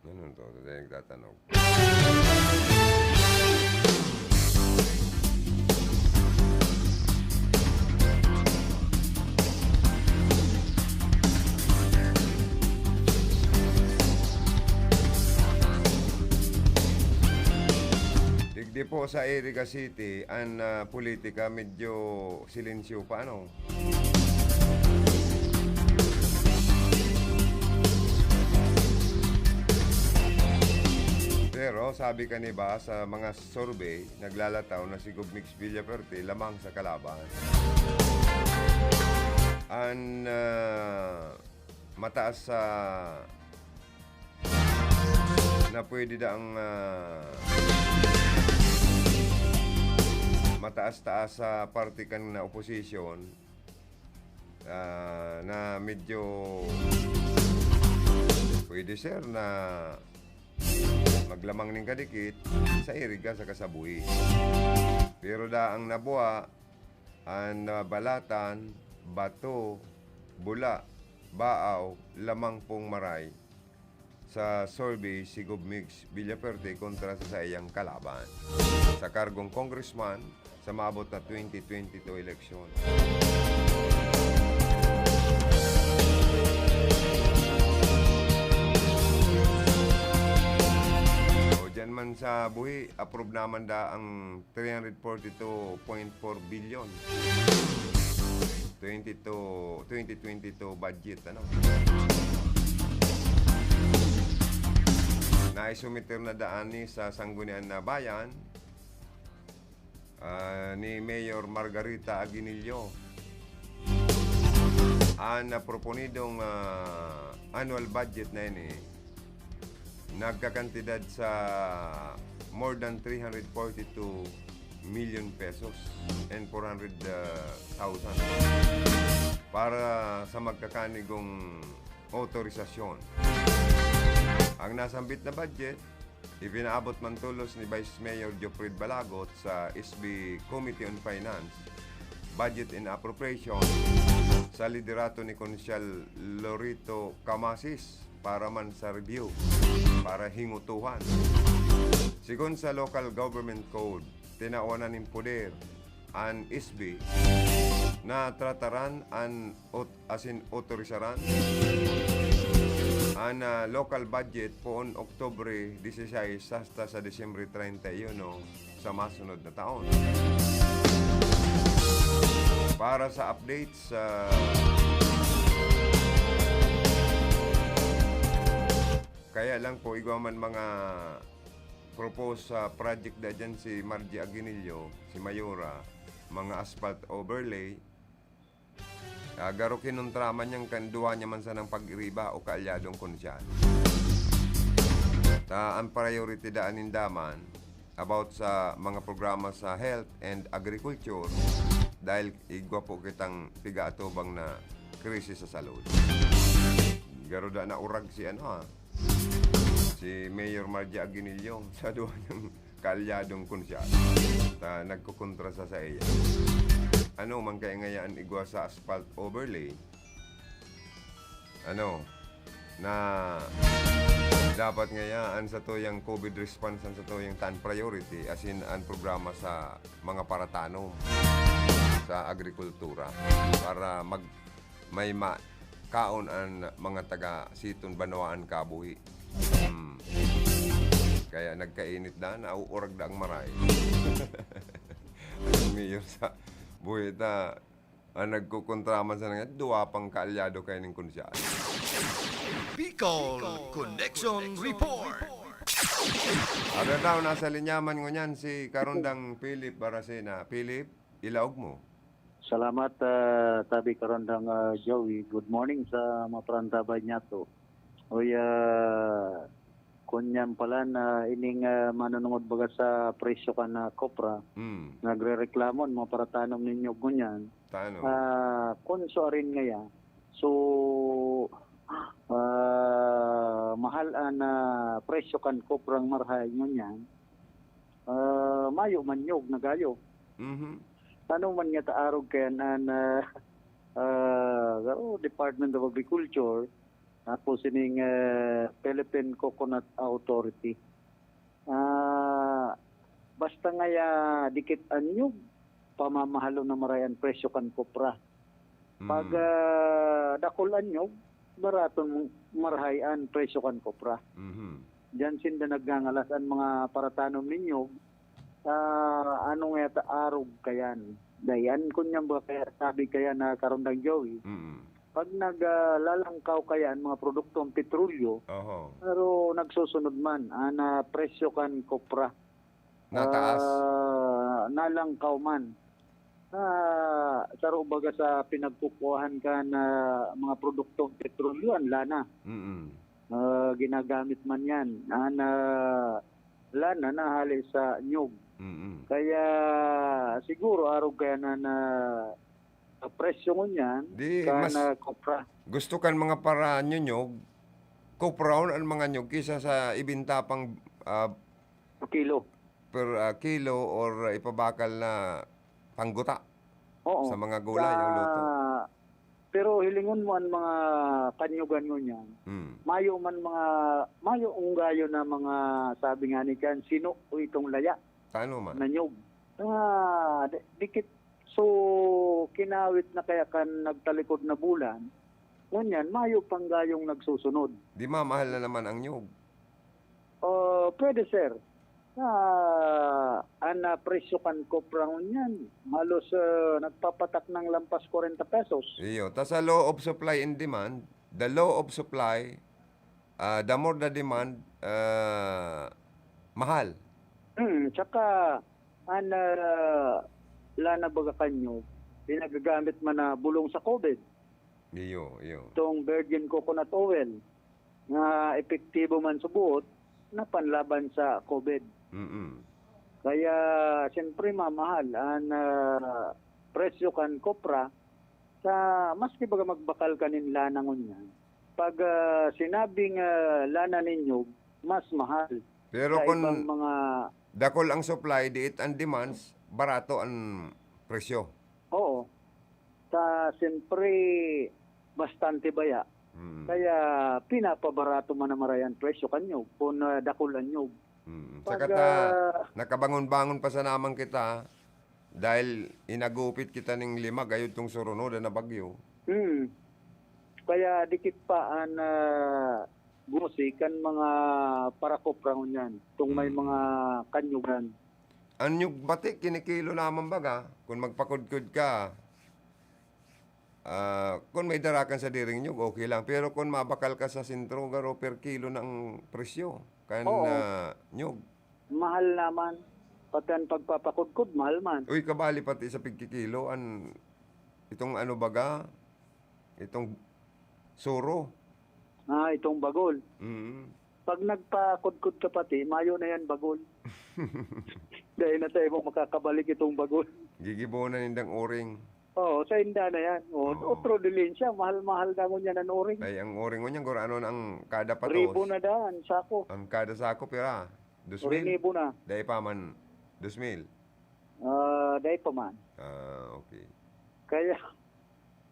Ano to? Tayo nagtatanog. Digdi po sa Iriga City, an, ah, politika medyo silensyo pa, ano? Pero sabi kaniba sa mga survey, naglalataw na si Gov Mix Villaferte lamang sa kalaban. An, ah, mataas sa na pwede daang, ah, mataas-taas sa parte kan na oposisyon, ah, na medyo pwede, sir, na maglamang nin kadikit sa Iriga saka sa Buhi. Pero daang nabuha, An, ah, Balatan, Bato, Bula, Baaw, lamang pong maray sa survey si Gov Migs Villaferte kontra sa saiyang kalaban sa kargong congressman sa maabot na twenty twenty-two eleksyon. O, dyan man sa buhi, approve naman da ang three hundred forty-two point four billion twenty-two, twenty twenty-two budget, ano. Naisumiter na daan ni sa Sanggunian na Bayan, ah, ni Mayor Margarita Aguinillo. An naproponidong, ah, annual budget na ini, nagkakantidad sa more than three hundred forty-two million pesos and four hundred thousand para sa magkakanigong otorisasyon. Ang nasambit na budget, ipinaabot man tolos ni Vice Mayor Jofred Balagot sa S B Committee on Finance, Budget and Appropriation, sa liderato ni Konsyal Lorito Camasis, para man sa review, para hingutuhan. Sigon sa Local Government Code, tinawan na nin poder an S B na trataran an ot-, asin otorisaran an, ah, local budget poon Oktubre dieciséis hasta sa Disyembre treinta y uno sa masunod na taon. Para sa updates, ah, kaya lang po, igwa man mga proposed sa project da dyan si Margie Aguinillo, si Mayora, mga asphalt overlay, ah, garo kinontra man yan kan duwa niya man sanang pag-iriba o kaalyadong konsyal. Ta, ang priority daan ninda man about sa mga programa sa health and agriculture dahil igwa po kitang pigaatubang na krisis sa salud. Garo da naurag si ano, ha, si Mayor Margie Aguinillo sa duwa niyang kaalyadong konsyal. Ta, nagkukontra sa, sa iya. Ano man kaya ngayaan igwa sa asphalt overlay? Ano? Na dapat ngayaan sa tuyang COVID response, an sa tuyang tan priority, asin an programa sa mga paratanom sa agrikultura para mag-, may ma-, kaon an mga taga Siton Banwaan kabuhi. Hmm. Kaya nagkainit na, nauurag na ang maray. Ang mayor sa buhita, ang nagkukontra man sa nangyari, duwa pang kaalyado kayo ning konsyal. Bicol Connection Report. Ano daw, nasa linya man ngunyan si Karondang Philip Baracena. Philip, ilaog mo. Salamat, ah, tabi Karondang, ah, Joey. Good morning sa mga parantabay niyato. Uy, ah, kunyan pala na ining, ah, manunungod baga sa presyo kan, ah, kopra. Mm. Nagrereklamo an mga paratanom nin nyog ngunyan. Ta ano? Ah, kun suarin ngaya, so, ah, mahal an, ah, presyo kan koprang marhay ngunyan. Ah, mayo man nyog na gayo. Mhm. Ano man nga ta arog kayan an, ah, ah, garo Department of Agriculture, tapos ining, ah, Philippine Coconut Authority. Ah, basta ngaya dikit an nyog, pamamahalon na maray an presyo kan kopra. Pag, Mm. ah, dakul an nyog, baraton marahay an presyo kan kopra. Mhm. Diyan sinda nagngangalas an mga paratanom nin nyog, ah, ano nga ta arog kayan. Dayan, kunyan ba kaya sabi kaya na Karondang Joey, Mm. pag nag, ah, lalangkaw kaya an mga produktong petrolyo, Oho. pero nagsusunod man an, ah, presyo kan kopra. Nataas? Ah, nalangkaw man. Ah, saro baga sa pinagkukuhaan kan mga produktong petrolyo, an lana. Mm. Ah, ginagamit man yan. An, ah, lana na hali sa nyog. Mm. Kaya siguro arog kaya na, na sa presyo ngunyan, Di, kan, mas ah, kopra. gusto kan mga paranyunyog, kopraon an mga nyog kisa sa ibinta pang, ah, Kilo. per, ah, kilo or, ah, ipabakal na pangguta. Oo. Sa mga gulay ang luto. Sa, pero hilingon mo ang mga kanyugan ngunyan. Hmm. Mayo man mga, mayo unggayon na mga, sabi nga ni kan, sino o itong laya Sa ano man? na nyug. Ah, di-, dikit. So, kinawit na kaya kan nagtalikod na bulan, ngunyan, mayo pang gayong nagsusunod. Di mamahal na naman ang nyug? Oh, pwede, sir. Ah, an, ah, presyo kan kopra ngunyan, halos, ah, nagpapatak ng lampas kwarenta pesos. Iyo. Ta sa law of supply and demand, the law of supply, ah, the more the demand, ah, mahal. Hmm, tsaka, an, ah, lana baga kan nyug, pinagagamit man na bulong sa COVID. Iyo, iyo. Itong virgin coconut oil na epektibo man sa buot na panlaban sa COVID. Mm-mm. Kaya, siyempre, mamahal an, ah, presyo kan kopra sa maski baga magbakal ka nin lana ngunyan. Pag, ah, sinabing, ah, lana nin nyug, mas mahal Pero sa kun ibang mga dakul ang supply, diit ang demands, barato ang presyo. Oo. Ta, siyempre, bastante baya. Mm. Kaya pinapabarato man na maray an presyo kan nyug kun, ah, dakul an nyug. Mm. Pag, Saka ta, ah, nakabangon-bangon pa sana man kita dahil inagupit kita ning lima, gayod tong surunod na bagyo. Mm. Kaya dikit pa an, ah, gusi kan mga parakopra ngunyan, tong may Mm. mga kanyugan. An nyug pati, kinikilo naman baga. Kun magpakudkod ka, ah, kun may dara kan sadiring nyug, okay lang. Pero kun mabakal ka sa sentro, garo per kilo na ang presyo kan, Oo. ah, nyug. Mahal naman. Pati an pagpapakudkod, mahal man. Uy, kabali pati sa pigkikilo, an, itong ano baga, itong suro. Ah, itong bagol. Mm. Pag nagpakudkod ka pati, mayo na yan bagol. Dai na tayo mo makakabalik itong bagol. Gigibonan nindang uring. Oo, sa inda na yan. O, Oo. Otro dilin siya, mahal-mahal na ngunyan an uring. Ay, ang uring ngunyan, gurano na ang kada patos? Ribo na daan, sako. Ang kada sako, pira? Dos mil? Rinibo na. Dai pa man, dos mil? Ah, dai pa man. Ah, okay. Kaya,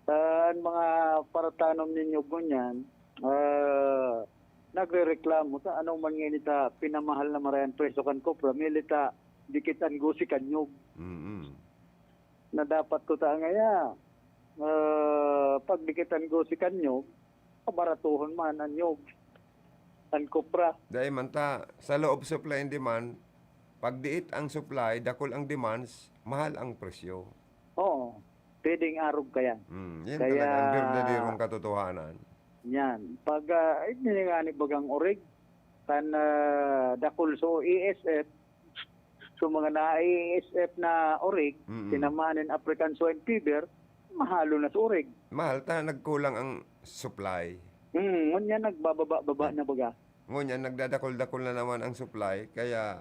an mga paratanom ninyo ngunyan, ah, nagrereklamo ta, ano man ngani ta pinamahal na maray an presyo kan kopra, mili ta dikit an gusi kan nyug. Mm. Na dapat ko ta ngaya, ah, pag dikit an gusi kan nyug, pabaratohon man an nyug, an kopra. Dai man ta, sa law of supply and demand, pag diit ang supply, dakul ang demands, mahal ang presyo. Oo, pwedeng arog ka yan. Hmm, yan Kaya talaga ang berdaderong katotohanan. Yan. Pag, ah, ay, nini nga ni bagang orig, kan, ah, dakul so E S F, so mga na-E S F na orig, Mm-mm. tinamaan nin African swine fever, mahalo na sa orig. Mahal ta, nagkulang ang supply. Hmm, ngunyan nagbababa-baba Hmm. na baga. Ngunyan, nagdadakul-dakul na naman ang supply, kaya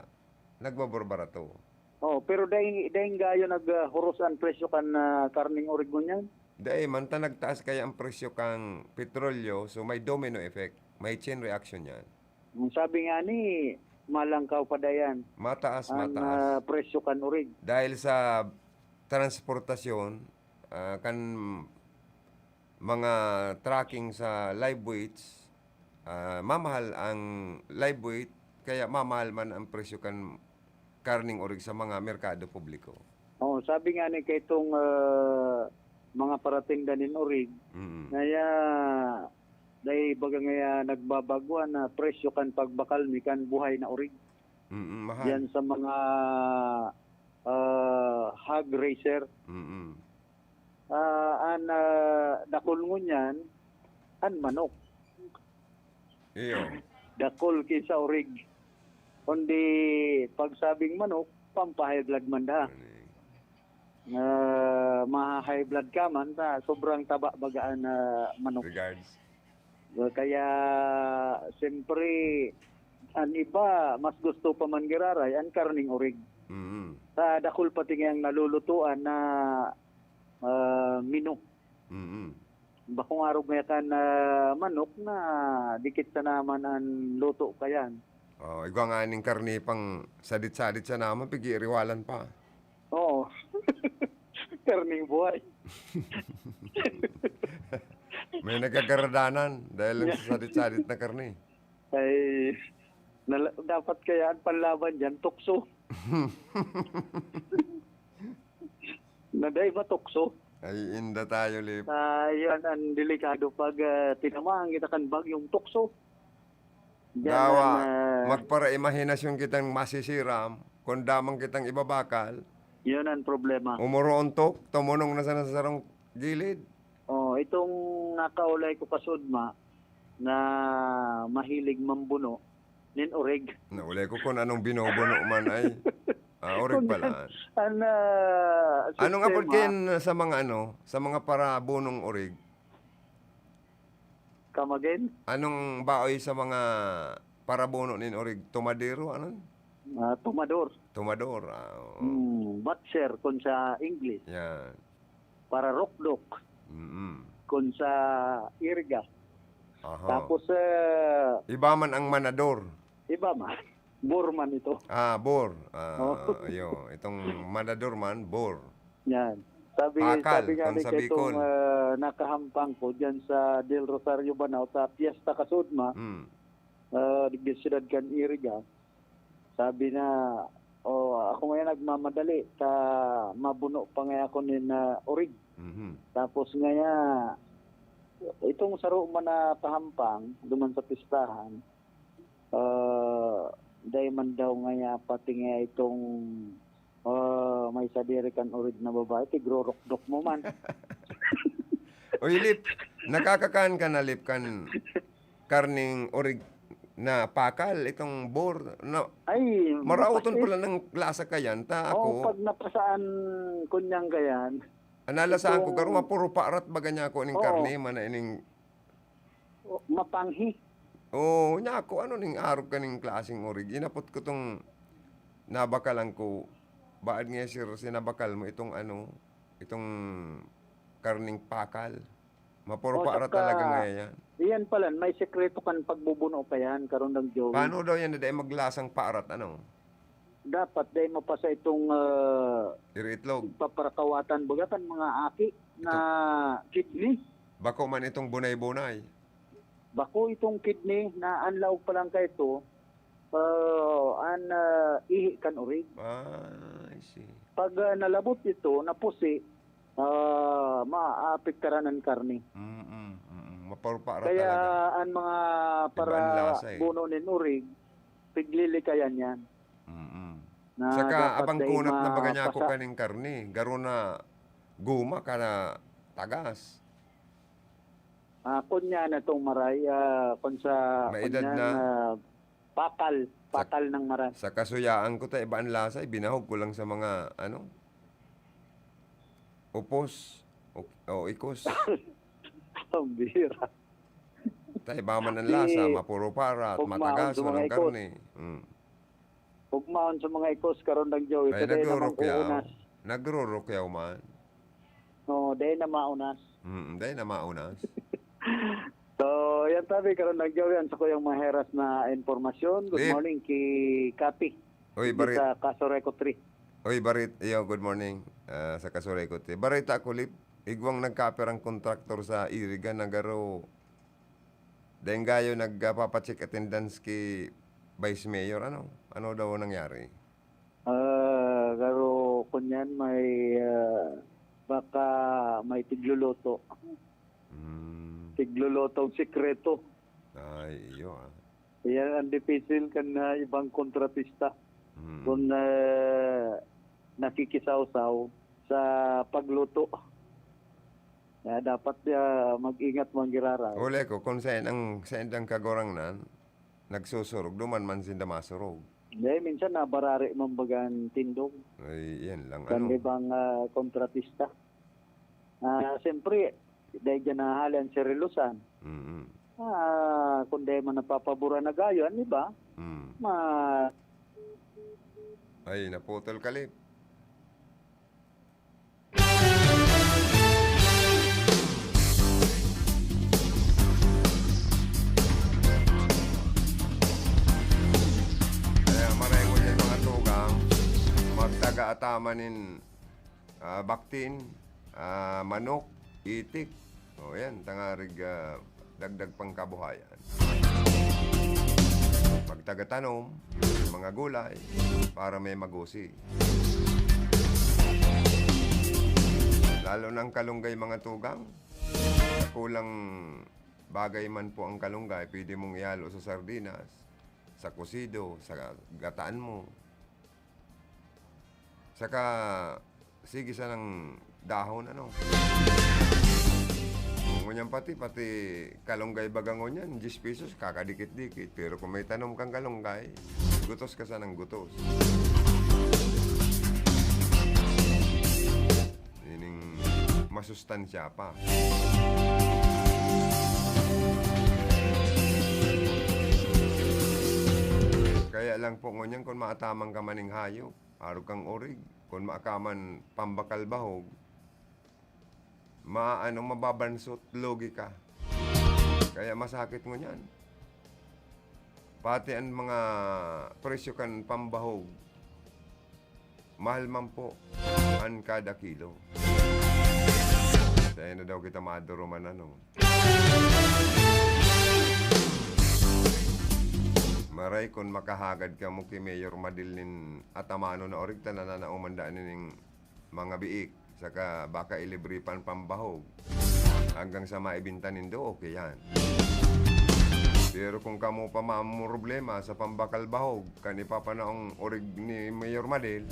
nagbabarbarato. Oh, pero dai, dai gayo nag, ah, huros an presyo kan, ah, karneng orig ngunyan? Dai man ta nagtaas kaya ang presyo kan petrolyo, so may domino effect, may chain reaction yan. Ang sabi nga ni, malangkaw pa dayan Mataas, ang, mataas. ah, presyo kan orig. Dahil sa transportasyon, ah, kan mga trucking sa live weights, ah, mamahal ang live weight, kaya mamahal man ang presyo kan karneng orig sa mga merkado publiko. Oh, sabi nga ni kaitong, ah, mga paratinda nin orig, Mm. ngaya dai baga ngaya nagbabaguan na presyo kan pagbakal mi kan buhay na orig. Mm, mahal. Yan sa mga, ah, hog raiser. Mm. Ah, an, ah, dakul ngunyan, an manok. Iyo. Dakul ki sa orig. Kundi pagsabing manok, pampa-high blood man da. Galing. Ah, maha-high blood ka man ta sobrang taba baga an, ah, manok. Regards. Kaya, siyempre, an iba, mas gusto pa man giraray an karneng orig. Mm. Sa dakul pati ngayang nalulutuan na, ah, mino. Mm. Bakong arog ngaya kan, ah, manok na dikit sana man an luto kayan. Oh, igwa nga ning karne pang sadit-sadit sana man, pigiriwalan pa. Oo. Karning buhay. May nagagaradanan dahil lang sa sadit-sadit na karne. Ay, nala-, dapat kaya ang panlaban diyan, tukso. Na dai matukso. Ay, inda tayo, Lip. Ah, yan ang delikado pag, ah, tinamaan kita kan bagyong tukso. Diyan Dawa, ang, ah, magpara-imahinasyon kitang masisiram, kung damang kitang ibabakal. Yun ang problema. Umoroontok, tumunong na sa nasarang gilid. Oh, itong nakaulay ko kasudma na mahilig mambuno nin orig. Naulay ko kung anong binubuno man ay. Ah, orig Kung pala. An, ah, Ano nga sistema, pagkain sa mga ano, sa mga parabunong orig? Come again? Anong baoy sa mga parabuno nin orig? Tumadero, ano? Ah, tumador. Tumador, ah, oo. Hmm, butcher kung sa English. Yan. Para rokdok Mm-mm. kung sa Iriga. Aha. Tapos, eh, Iba man ang manador. Iba man. Bor man ito. Ah, bor. Ah, Oh. Iyo. Itong manador man, bor. Yan. Sabi, Pakal, sabi nga kung ni sa Bicol. Ketong, ah, nakahampang ko dyan sa Del Rosario, Banao, sa Fiesta Kasudma, Mm. ah, digdi siyudad kan Iriga. Sabi na, "Oh, ako ngayon nagmamadali, ta mabuno pa nga ako nin, ah, orig." Mhm. Tapos ngaya, itong saro man na pahampang, duman sa pistahan, ah, dai man daw ngaya pati nga itong, ah, may sadiri kan orig na babae, tigrorokdok mo man. Uy, Lip, nakakakan ka na, Lip, kan karning orig na pakal, itong bor, na Ay, maraoton mapasit. Pala ng lasa kayan, ta Oo, ako. Pag napasaan kunyang kayan, Analasahan ko, itong garo mapuro parat baga niya ako ning Oo. Karne, man na ining O, mapanghi. Oo, niya ako, ano ning arog kaning klaseng orig? Inapot ko tong nabakalan ko. Baad nga, sir, sinabakal mo itong ano, itong karning pakal. Mapuro O, parat saka, talaga nga yan. Iyan pala, may sekreto kan pagbubuno pa yan, Karondang Joey. Paano daw yan na dai maglasang parat, ano? Dapat dai mapasa itong, ah, Iriitlog. Paparakawatan baga kan mga aki na Ito. Kidney. Bako man itong bunay-bunay. Bako itong kidney na an laog pa lang kaito, ah, an, ah, ihi kan orig. Ah, I see. Pag, ah, nalabot ito, napusi, ah, maapektaran an karne. Mm, mm, mm. Maparo-paro Kaya talaga. An mga Iba an lasa, eh. Parabuno nin orig, piglilikayan yan. Mm. Na Saka dapat abang dai kunat na baga niya ako mapasak. Kaning karne. Garo na guma ka na tagas. Ah, kunya na tong maray, ah, kun sa, May edad kunya na. Na pakal, Sa, pakal ng maray. Sa kasuyaan ko, ta iba an lasa, ibinahog ko lang sa mga, ano, upos, o, o ikos. Ang bihira. Ta iba man an lasa, Di, mapuro parat, ugmaon matagas, sa mga walang ikos. Karne. Mm. Ugmaon sa mga ikos, Karondang Joey, Ay, ta dai na nagrurukyaw. Mauunas. Nagrurukyaw man. Oo, dai na maunas. Mm, dai na maunas. So, yan tabi, Karondang Joey, an sakuyang maheras na impormasyon. Good Lip. Morning ki Kapi. Uy, Dito Barit. Sa Casureco three. Uy, Barit, iyo, good morning, ah, sa Casureco three. Barita ko, Lip, igwang nagkapirang kontraktor sa Iriga na garo Dai nggayo nagpapacheck attendance ki Vice Mayor, ano? Ano daw nangyari? Ah, garo kunyan may, ah, baka may tigluluto. Hmm. Tiglulutong sikreto. Ay, iyo, ah. Yan ang dipisil kan, ah, ibang kontratista. Hmm. Kung, ah, nakikisawsaw sa pagluto. Kaya dapat, ah, mag-ingat man giraray. Huli ko, kung saen ang, saen ang Kagurangnan, nagsusurog, duman man sinda masurog. Hindi, minsan nabarari man baga an tindog. Ay, yan lang, Kan ano. Ibang, ah, kontratista. Ah, siyempre, dahil dyan nahahali ang serilusan. Mm-mm. Ah, kung dahil man napapaboran na gayo, ano ba? Mm. Ma- Ay, naputol ka, Lip. Kaya maray ko yung mga tugang, magtaga ataman nin, ah, baktin, ah, manok, itik. O, yan, tangarig, ah, dagdag pangkabuhayan. Magtagatanom, mga gulay, para may magusi. Lalo na ang kalunggay, mga tugang. Kulang bagay man po ang kalunggay, pwede mong ihalo sa sardinas, sa kusido, sa gataan mo. Saka, sige sanang dahon, ano. Ngunyan pati, pati kalunggay baga ngunyan, diyes pesos, kakadikit-dikit. Pero kung may tanom kang kalunggay, gutos ka sanang gutos. Ining masustansya pa. Kaya lang po ngunyan, kung maataman ka maning hayop, arog kang orig, kung maakaman pambakal bahog, maano, mababansot, lugi ka. Kaya masakit ngunyan. Pati ang mga presyo kan pambahog, mahal man po an kada kilo. Saen na daw kita maduruman, ano. Maray kun makahagad kamo ki Mayor Madil nin atamanon na orig ta nananaoman daan nining mga biik, saka baka ilibre pa an pambahog. Hanggang sa maibinta nindo, okay yan. Pero kung kamo pa mamroblema sa pambakal bahog, kan ipapanaong orig ni Mayor Madil,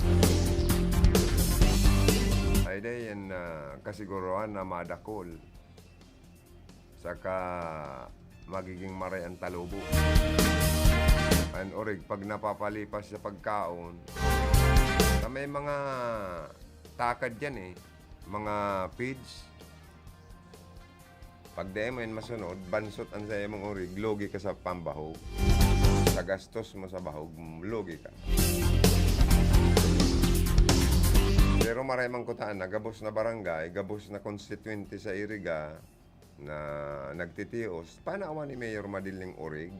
ay di yan, ah, kasiguruhan na madakol. Saka magiging maray an talubo. An orig, pag napapalipas sa pagkaon, sa may mga takad yan eh, mga feeds, pag dai mo yan masunod, bansot an sa imong orig, lugi ka sa pambahog. Sa gastos mo sa bahog, lugi ka. Pero maray man kutaan na gabos na barangay, gabos na konstituyente sa Iriga na nagtitios, panawan ni Mayor Madil ning orig.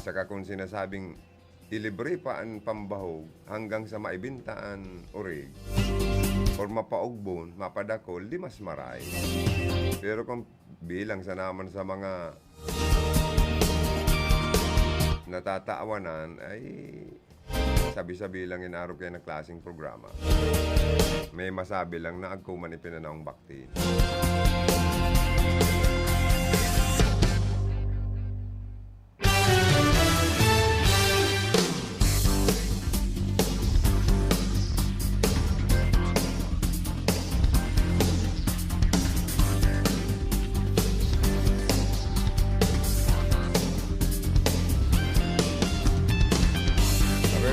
Saka kung sinasabing ilibre pa an pambahog hanggang sa maibinta an orig or mapaugbon, mapadakol, di mas maray. Pero kung bilang sa naman sa mga natatawanan, ay sabi-sabi lang in arog kayo na klaseng programa. May masabi lang na agko man ipinanaong baktin.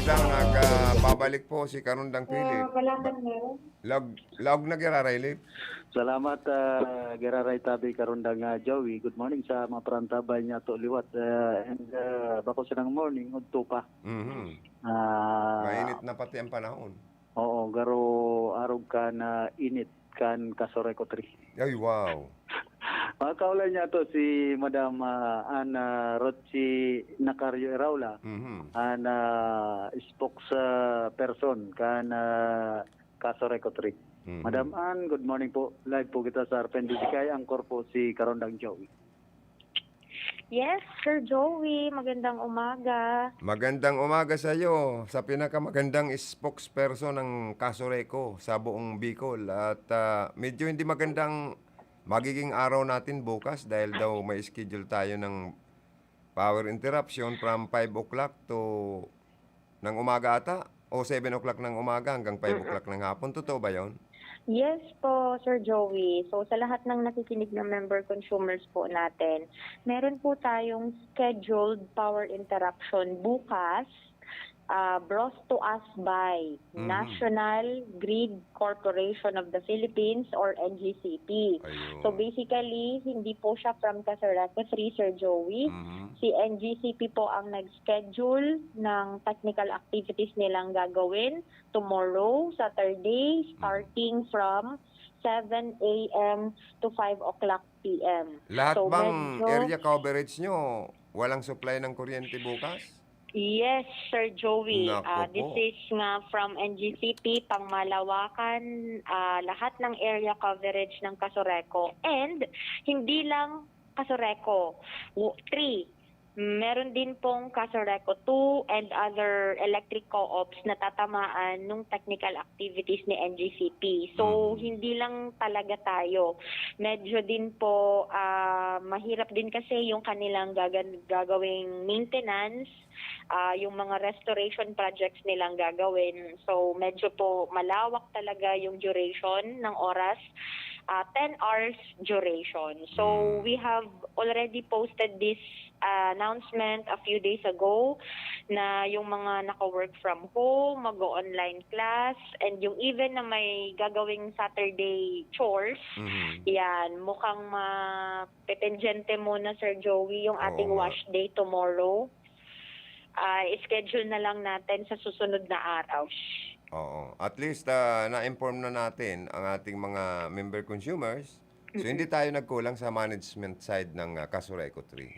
Magandang aga, babalik po si Karundang Philip. Ah, wala pa, Ba-, meron. Laog, laog na giraray, Lip. Salamat, ah, giraray tabi, Karundang, ah, Joey. Good morning sa mga parantabay niya to liwat. Ah, and, ah, bako silang morning, udto pa. Mhm. Ah, Mainit na pati ang panahon. Oo, garo arog kan init kan Casureco three. Ay, wow. Mga kaulay niya to si Madam, ah, Ana Rochi Nacario Iraula, Mhm. an, ah, spokesperson kan, ah, Casureco three. Mhm. Madam Ann, good morning po. Live po kita sa R P N D Z K I, anchor po si Karondang Joey. Yes, Sir Joey, magandang umaga. Magandang umaga sa iyo, sa pinakamagandang spokesperson ng Casureco sa buong Bicol. At, ah, medyo hindi magandang magiging araw natin bukas dahil daw may schedule tayo ng power interruption from five o'clock to ng umaga ata, o seven o'clock ng umaga hanggang five Mm-mm. o'clock ng hapon. Totoo ba yon? Yes po, Sir Joey. So, sa lahat ng nakikinig na member consumers po natin, meron po tayong scheduled power interruption bukas, ah, brought to us by Mhm. National Grid Corporation of the Philippines or N G C P. Ayun. So, basically, hindi po siya from Casureco three, Sir Joey. Mhm. Si N G C P po ang nag-schedule ng technical activities nilang gagawin tomorrow, Saturday, Mhm. starting from seven a m to five o'clock p m. Lahat So, bang medyo area coverage nyo, walang supply ng kuryente bukas? Yes, Sir Joey. Nako Ah, this po. is nga from N G C P, pangmalawakan, ah, lahat ng area coverage ng Casureco. And hindi lang Casureco. W- Three. Meron din pong Casureco two and other electric co-ops na tatamaan ng technical activities ni N G C P. So, Mhm. hindi lang talaga tayo. Medyo din po, ah, mahirap din kasi yung kanilang gagan- gagawing maintenance, ah, yung mga restoration projects nilang gagawin. So, medyo po malawak talaga yung duration ng oras. Ah, ten hours duration. So, Mm. we have already posted this, ah, announcement a few days ago na yung mga naka-work from home, mag-online class, and yung even na may gagawing Saturday chores, Mhm. yan, mukhang mapependyente muna, Sir Joey, yung ating Oo nga. wash day tomorrow. Ah, schedule na lang natin sa susunod na araw. Oo. At least, ah, na-inform na natin ang ating mga member consumers. So, Mm-mm. hindi tayo nagkulang sa management side ng, ah, Casureco three.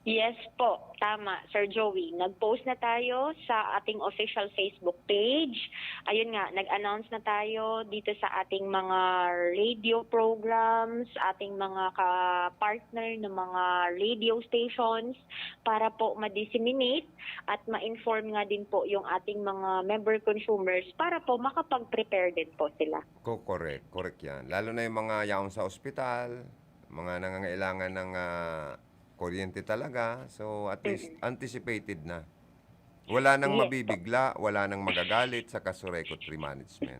Yes po, tama, Sir Joey. Nag-post na tayo sa ating official Facebook page. Ayun nga, nag-announce na tayo dito sa ating mga radio programs, ating mga ka-partner na mga radio stations para po ma-disseminate at ma-inform nga din po yung ating mga member consumers para po makapag-prepare din po sila. Ko, correct, correct yan. Lalo na yung mga yaon sa ospital, mga nangangailangan ng, ah, kuryente talaga. So, at least, Mm-mm. anticipated na. Wala nang Yes po. mabibigla, wala nang magagalit sa Casureco three management.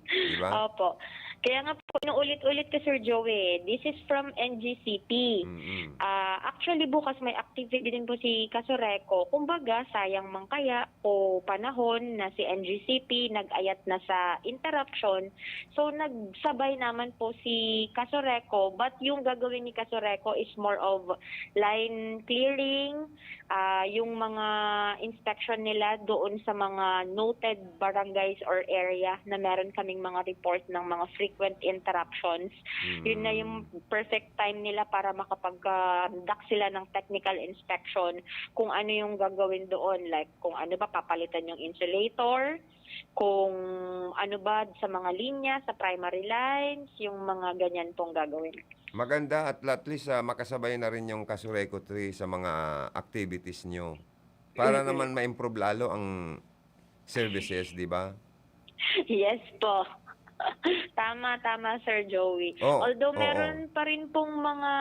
Di ba? Opo. Kaya nga po, inuulit-ulit ko, Sir Joey, this is from N G C P. Mm-mm. Ah, actually, bukas may activity din po si Casureco. Kumbaga, sayang man kaya o panahon na si N G C P nag-ayat na sa interruption. So, nagsabay naman po si Casureco. But yung gagawin ni Casureco is more of line clearing, ah, yung mga inspection nila doon sa mga noted barangays or area na meron kaming mga report ng mga frequent interruptions. Yun na yung Mm. perfect time nila para makapag-conduct sila ng technical inspection kung ano yung gagawin doon. Like, kung ano ba, papalitan yung insulator, kung ano ba sa mga linya, sa primary lines, yung mga ganyan pong gagawin. Maganda at at least, ah, makasabay na rin yung Casureco three sa mga activities nyo. Para Mm-mm. naman ma-improve lalo ang services, di ba? Yes po. Tama, tama, Sir Joey. Oo, Although oo. Meron pa rin pong mga,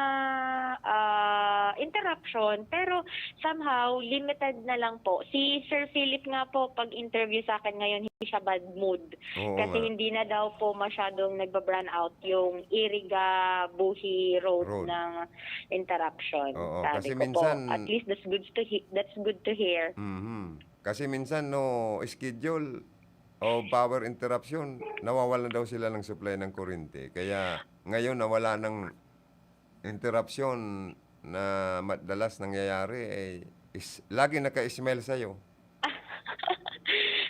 ah, interruption, pero somehow limited na lang po. Si Sir Philip nga po, pag-interview sa akin ngayon, hindi siya bad mood. Oo Kasi nga. hindi na daw po masyadong nagba-brownout yung Iriga-Buhi Road, Road. Ng interruption. Oo, Sabi kasi ko minsan po, at least that's good to he- that's good to hear. Mhm. Kasi minsan, no schedule o power interruption, nawawalan daw sila ng supply ng kuryente. Kaya ngayon, nawala ng interruption na madalas nangyayari, eh, is, lagi naka-smile sa'yo.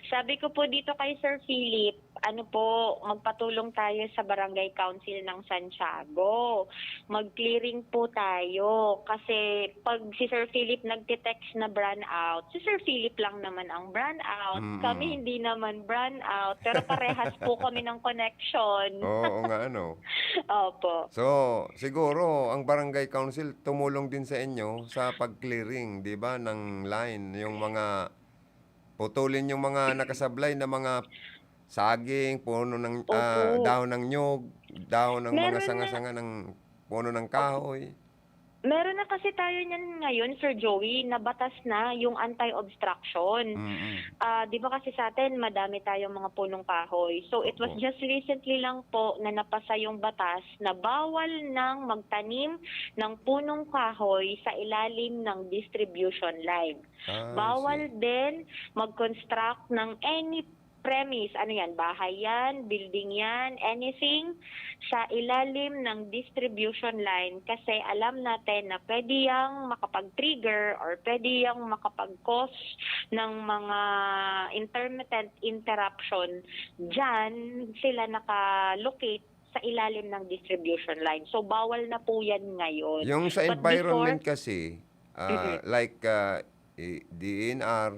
Sabi ko po dito kay Sir Philip, ano po, magpatulong tayo sa Barangay Council ng Santiago. Mag-clearing po tayo. Kasi pag si Sir Philip nagte-text na brownout, si Sir Philip lang naman ang brownout. Mm-mm. Kami hindi naman brownout. Pero parehas po kami ng connection. Oo nga, ano. Opo. So, siguro, ang barangay council tumulong din sa inyo sa pag-clearing, di ba, ng line. Yung mga, putulin yung mga nakasablay na mga saging, puno ng, ah, Opo. dahon ng nyog, dahon ng mga Meron na. sanga-sanga ng puno ng kahoy. Meron na kasi tayo niyan ngayon, Sir Joey, na batas na yung anti-obstruction. Mm-mm. Ah, di ba kasi sa atin, madami tayong mga punong kahoy. So, it was Opo. just recently lang po na napasa yung batas na bawal nang magtanim ng punong kahoy sa ilalim ng distribution line. Ah, I Bawal see. din mag-construct ng any premise. Ano yan? Bahay yan, building yan, anything sa ilalim ng distribution line, kasi alam natin na pwede yang makapag-trigger or pwede yang makapag-cause ng mga intermittent interruption. Diyan sila nakalocate sa ilalim ng distribution line. So, bawal na po yan ngayon. Yung sa But environment before, kasi, ah, Mm-mm. like, ah, i-, D E N R,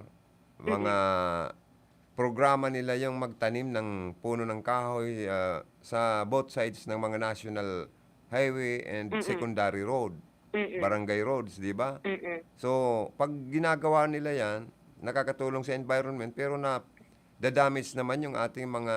mga programa nila yung magtanim ng puno ng kahoy, ah, sa both sides ng mga national highway and Mm-mm. secondary road, Mm-mm. barangay roads, di ba? Mm-mm. So, pag ginagawa nila yan, nakakatulong sa environment, pero na, dadamage naman yung ating mga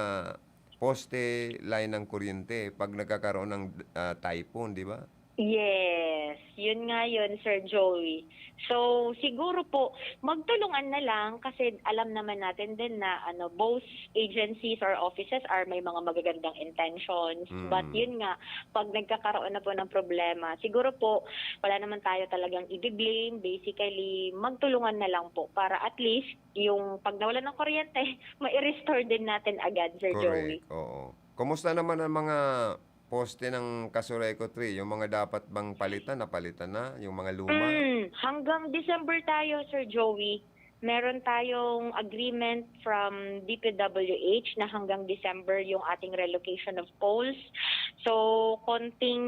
poste, line ng kuryente pag nagkakaroon ng, ah, typhoon, di ba? Yes, yun nga yun, Sir Joey. So, siguro po, magtulungan na lang kasi alam naman natin din na, ano, both agencies or offices are may mga magagandang intentions. Mm. But yun nga, pag nagkakaroon na po ng problema, siguro po, wala naman tayo talagang i-blame. Basically, magtulungan na lang po para at least yung pag nawalan ng kuryente, mai-restore din natin agad, Sir Joey. Correct, oo. Kumusta naman ang mga poste ng Casureco Three? Yung mga dapat bang palitan, napalitan na? Yung mga luma? Mm, hanggang December tayo, Sir Joey. Meron tayong agreement from D P W H na hanggang December yung ating relocation of poles. So, konting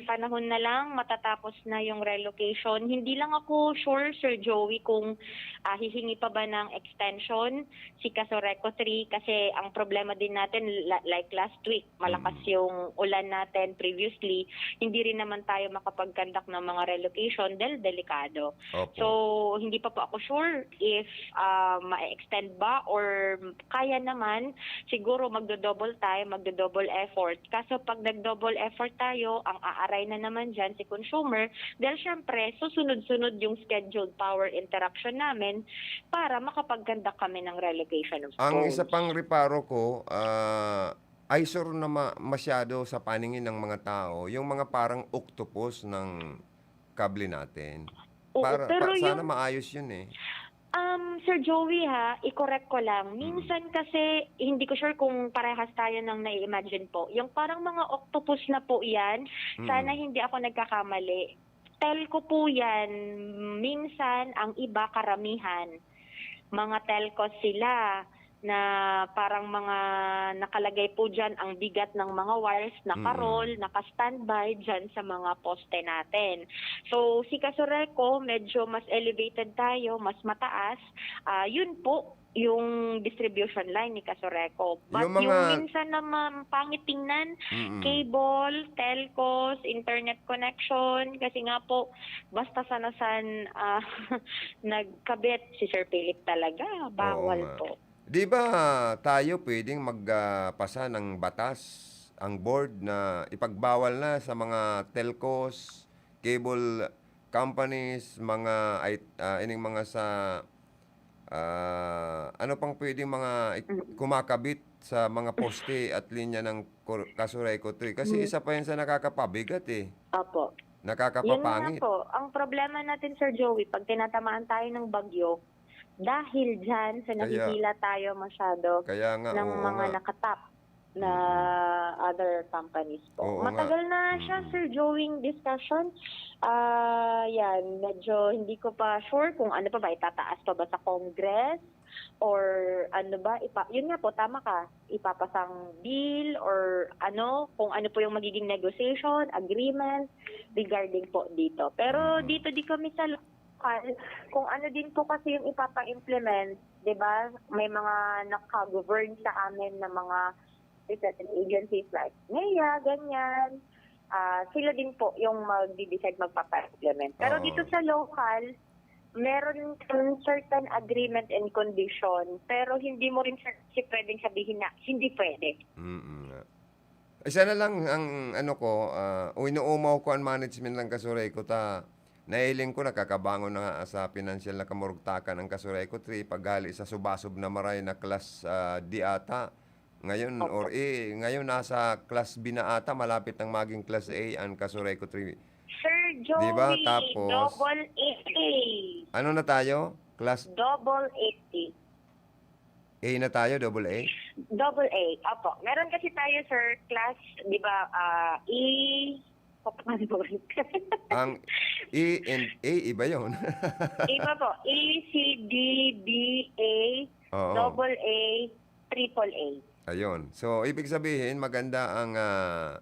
panahon na lang, matatapos na yung relocation. Hindi lang ako sure, Sir Joey, kung, ah, hihingi pa ba ng extension si Casureco Three kasi ang problema din natin, la-, like last week, malakas Mm. yung ulan natin previously, hindi rin naman tayo makapag-conduct ng mga relocation dahil delikado. Opo. So, hindi pa po ako sure if, ah, ma-extend ba or kaya naman, siguro magdo-double time, magdo-double effort. Kaso pag nag-double effort tayo, ang aaray na naman dyan si consumer dahil syempre, susunod-sunod yung scheduled power interruption namin para makapag-conduct kami ng relocation of poles. Ang isa pang reparo ko, ah, eyesore na ma-, masyado sa paningin ng mga tao, yung mga parang octopus ng kable natin. Oo, Para, pero pa-, sana yung maayos yun eh. Um, Sir Joey ha, i-correct ko lang. Mm. Minsan kasi, hindi ko sure kung parehas tayo ng nai-imagine po. Yung parang mga octopus na po yan, Mm. sana hindi ako nagkakamali. Telco po yan. Minsan, ang iba, karamihan, mga telco sila na parang mga nakalagay po dyan ang bigat ng mga wires, Mm. naka-roll, naka-standby dyan sa mga poste natin. So, si Casureco, medyo mas elevated tayo, mas mataas. Ah, yun po, yung distribution line ni Casureco. But Yung yung mga minsan naman pangit tingnan, Mm. cable, telcos, internet connection, kasi nga po, basta sana san, ah, nagkabit si Sir Philip talaga, Oo bawal nga. po. Di ba tayo pwedeng mag, ah, pasa ng batas, ang board na ipagbawal na sa mga telcos, cable companies, mga ay, ah, ining mga sa, ah, ano pang pwedeng mga ik-, Mm. kumakabit sa mga poste at linya ng Cor-, Casureco Three? Kasi Mm. isa pa yan sa nakakapabigat eh. Opo. Nakakapapangit. Yun nga po. Ang problema natin, Sir Joey, pag tinatamaan tayo ng bagyo, dahil dyan sa Kaya, nahihila tayo masyado kaya nga, ng oo mga nga. nakatap na Mm. other companies po. Oo nga. Matagal na siya, Mm. Sir Joey, discussion. Ah, yan, medyo hindi ko pa sure kung ano pa ba, itataas pa ba sa Congress or ano ba, ipa-, yun nga po, tama ka, ipapasang bill or ano, kung ano po yung magiging negotiation, agreement regarding po dito. Pero Mm. dito di kami sa lokal, kung ano din po kasi yung ipapa-implement, di ba? May mga naka-govern sa amin na mga different agencies like NEA, ganyan. Ah, sila din po yung magdi-decide, magpapa-implement. Pero Oo. dito sa local, meron kang certain agreement and condition, pero hindi mo rin sure kasi pwedeng sabihin na hindi pwede. Mm, nga. Isa na lang ang ano ko, ah, o inuumaw ko ang management ng Casureco ta, nahiling ko nakakabangon na nga sa pinansyal na kamurugtakan ang Casureco Three, paghali sa subasob na maray na class, ah, D ata. Ngayon, Opo. or A, ngayon nasa class B na ata, malapit nang maging class A ang Casureco Three. Sir Di ba? Joey, Tapos, double A. ano na tayo? Class Double A. A na tayo, double A? Double A, opo. Meron kasi tayo, sir, class, di ba, ah, E, Ang E and A, iba yun. Iba po. E, C, D, B, A, Oo. double A, triple A. Ayun. So, ibig sabihin, maganda ang, ah,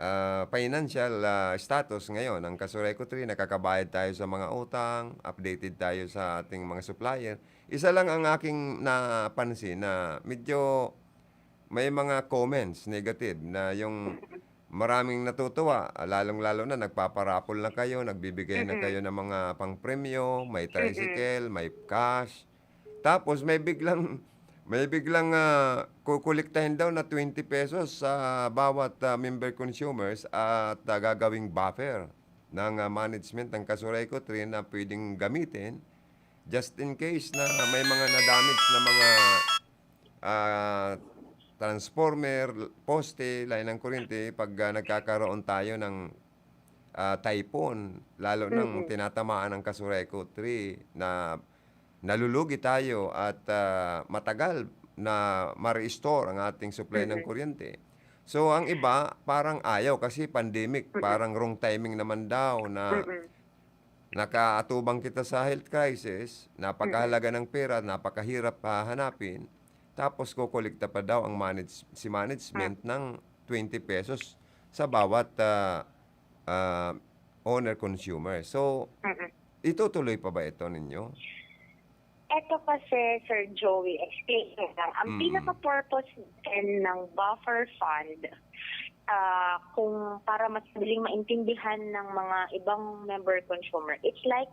ah, financial, ah, status ngayon. Ang Kasureco Three, nakakabayad tayo sa mga utang, updated tayo sa ating mga supplier. Isa lang ang aking napansin na medyo may mga comments negative na yung maraming natutuwa, lalong-lalo na nagpaparapol na kayo, nagbibigay na Mm. kayo ng mga pangpremyo, may Mm. tricycle, may cash. Tapos may biglang, may biglang, ah, kukolektahin daw na twenty pesos sa bawat, ah, member consumers at, ah, gagawing buffer ng, ah, management ng Kasureco Three na pwedeng gamitin just in case na may mga na-damage na mga, ah, transformer, poste, lain ng kuryente pag, ah, nagkakaroon tayo ng, ah, typhoon, lalo nang Mm. tinatamaan ang Kasureco Three na nalulugi tayo at, ah, matagal na ma-restore ang ating supply ng Mm. kuryente. So, ang iba parang ayaw kasi pandemic, Mm. parang wrong timing naman daw na Mm. nakaatubang kita sa health crisis, napakahalaga Mm. ng pera, napakahirap hahanapin, tapos kokolekta pa daw ang manage si management Mm. ng twenty pesos sa bawat, ah, ah, owner consumer. So, Mm. itutuloy pa ba ito ninyo? Eto kasi, Sir Joey, explain ko lang. Ang Mm. pinaka-purpose din ng buffer fund, ah, kung para mas madaling maintindihan ng mga ibang member consumer, it's like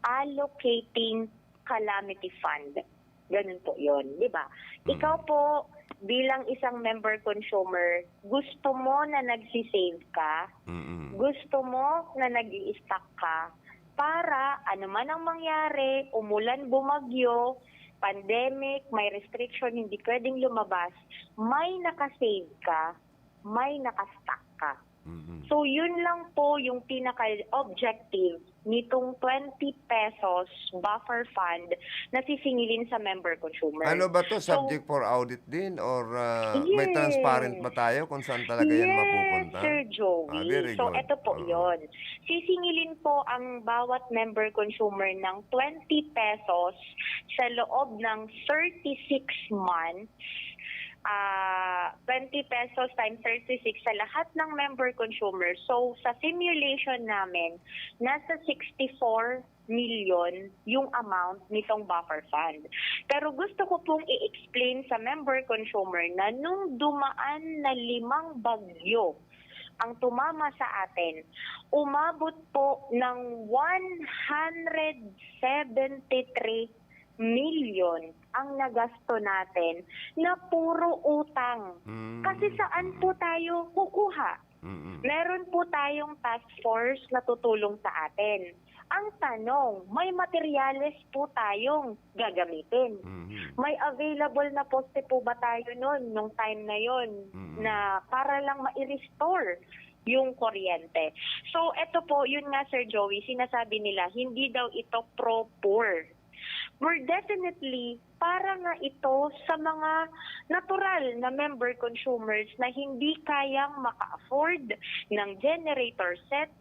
allocating calamity fund. Ganun po yun, di ba? Mm. Ikaw po, bilang isang member consumer, gusto mo na nagsisave ka, Mm. gusto mo na nag-i-stock ka, para ano man ang mangyari, umulan, bumagyo, pandemic, may restriction, hindi pwedeng lumabas, may nakasave ka, may nakastock ka. Mm. So, yun lang po yung pinaka-objective nitong twenty pesos buffer fund na sisingilin sa member consumer. Ano ba to? So, subject for audit din? Or, ah, may Yes. transparent ba tayo kung saan talaga yan Yes, mapupunta? Sir Joey. Ah, very So, good. eto po Oo. yun. Sisingilin po ang bawat member consumer ng twenty pesos sa loob ng thirty-six months. Ah, twenty pesos times thirty-six sa lahat ng member consumer. So, sa simulation namin, nasa sixty-four million yung amount nitong buffer fund. Pero gusto ko pong i-explain sa member consumer na nung dumaan na limang bagyo ang tumama sa atin, umabot po ng one hundred seventy-three million ang nagasto natin na puro utang. Mm. Kasi saan po tayo kukuha? Mm. Meron po tayong task force na tutulong sa atin. Ang tanong, may materyales po tayong gagamitin. Mm. May available na poste po ba tayo nun, nung time na yon, Mm. na para lang ma-restore yung kuryente? So, eto po, yun nga, Sir Joey, sinasabi nila, hindi daw ito pro-poor. Well, definitely, para nga ito sa mga natural na member consumers na hindi kayang maka-afford ng generator set,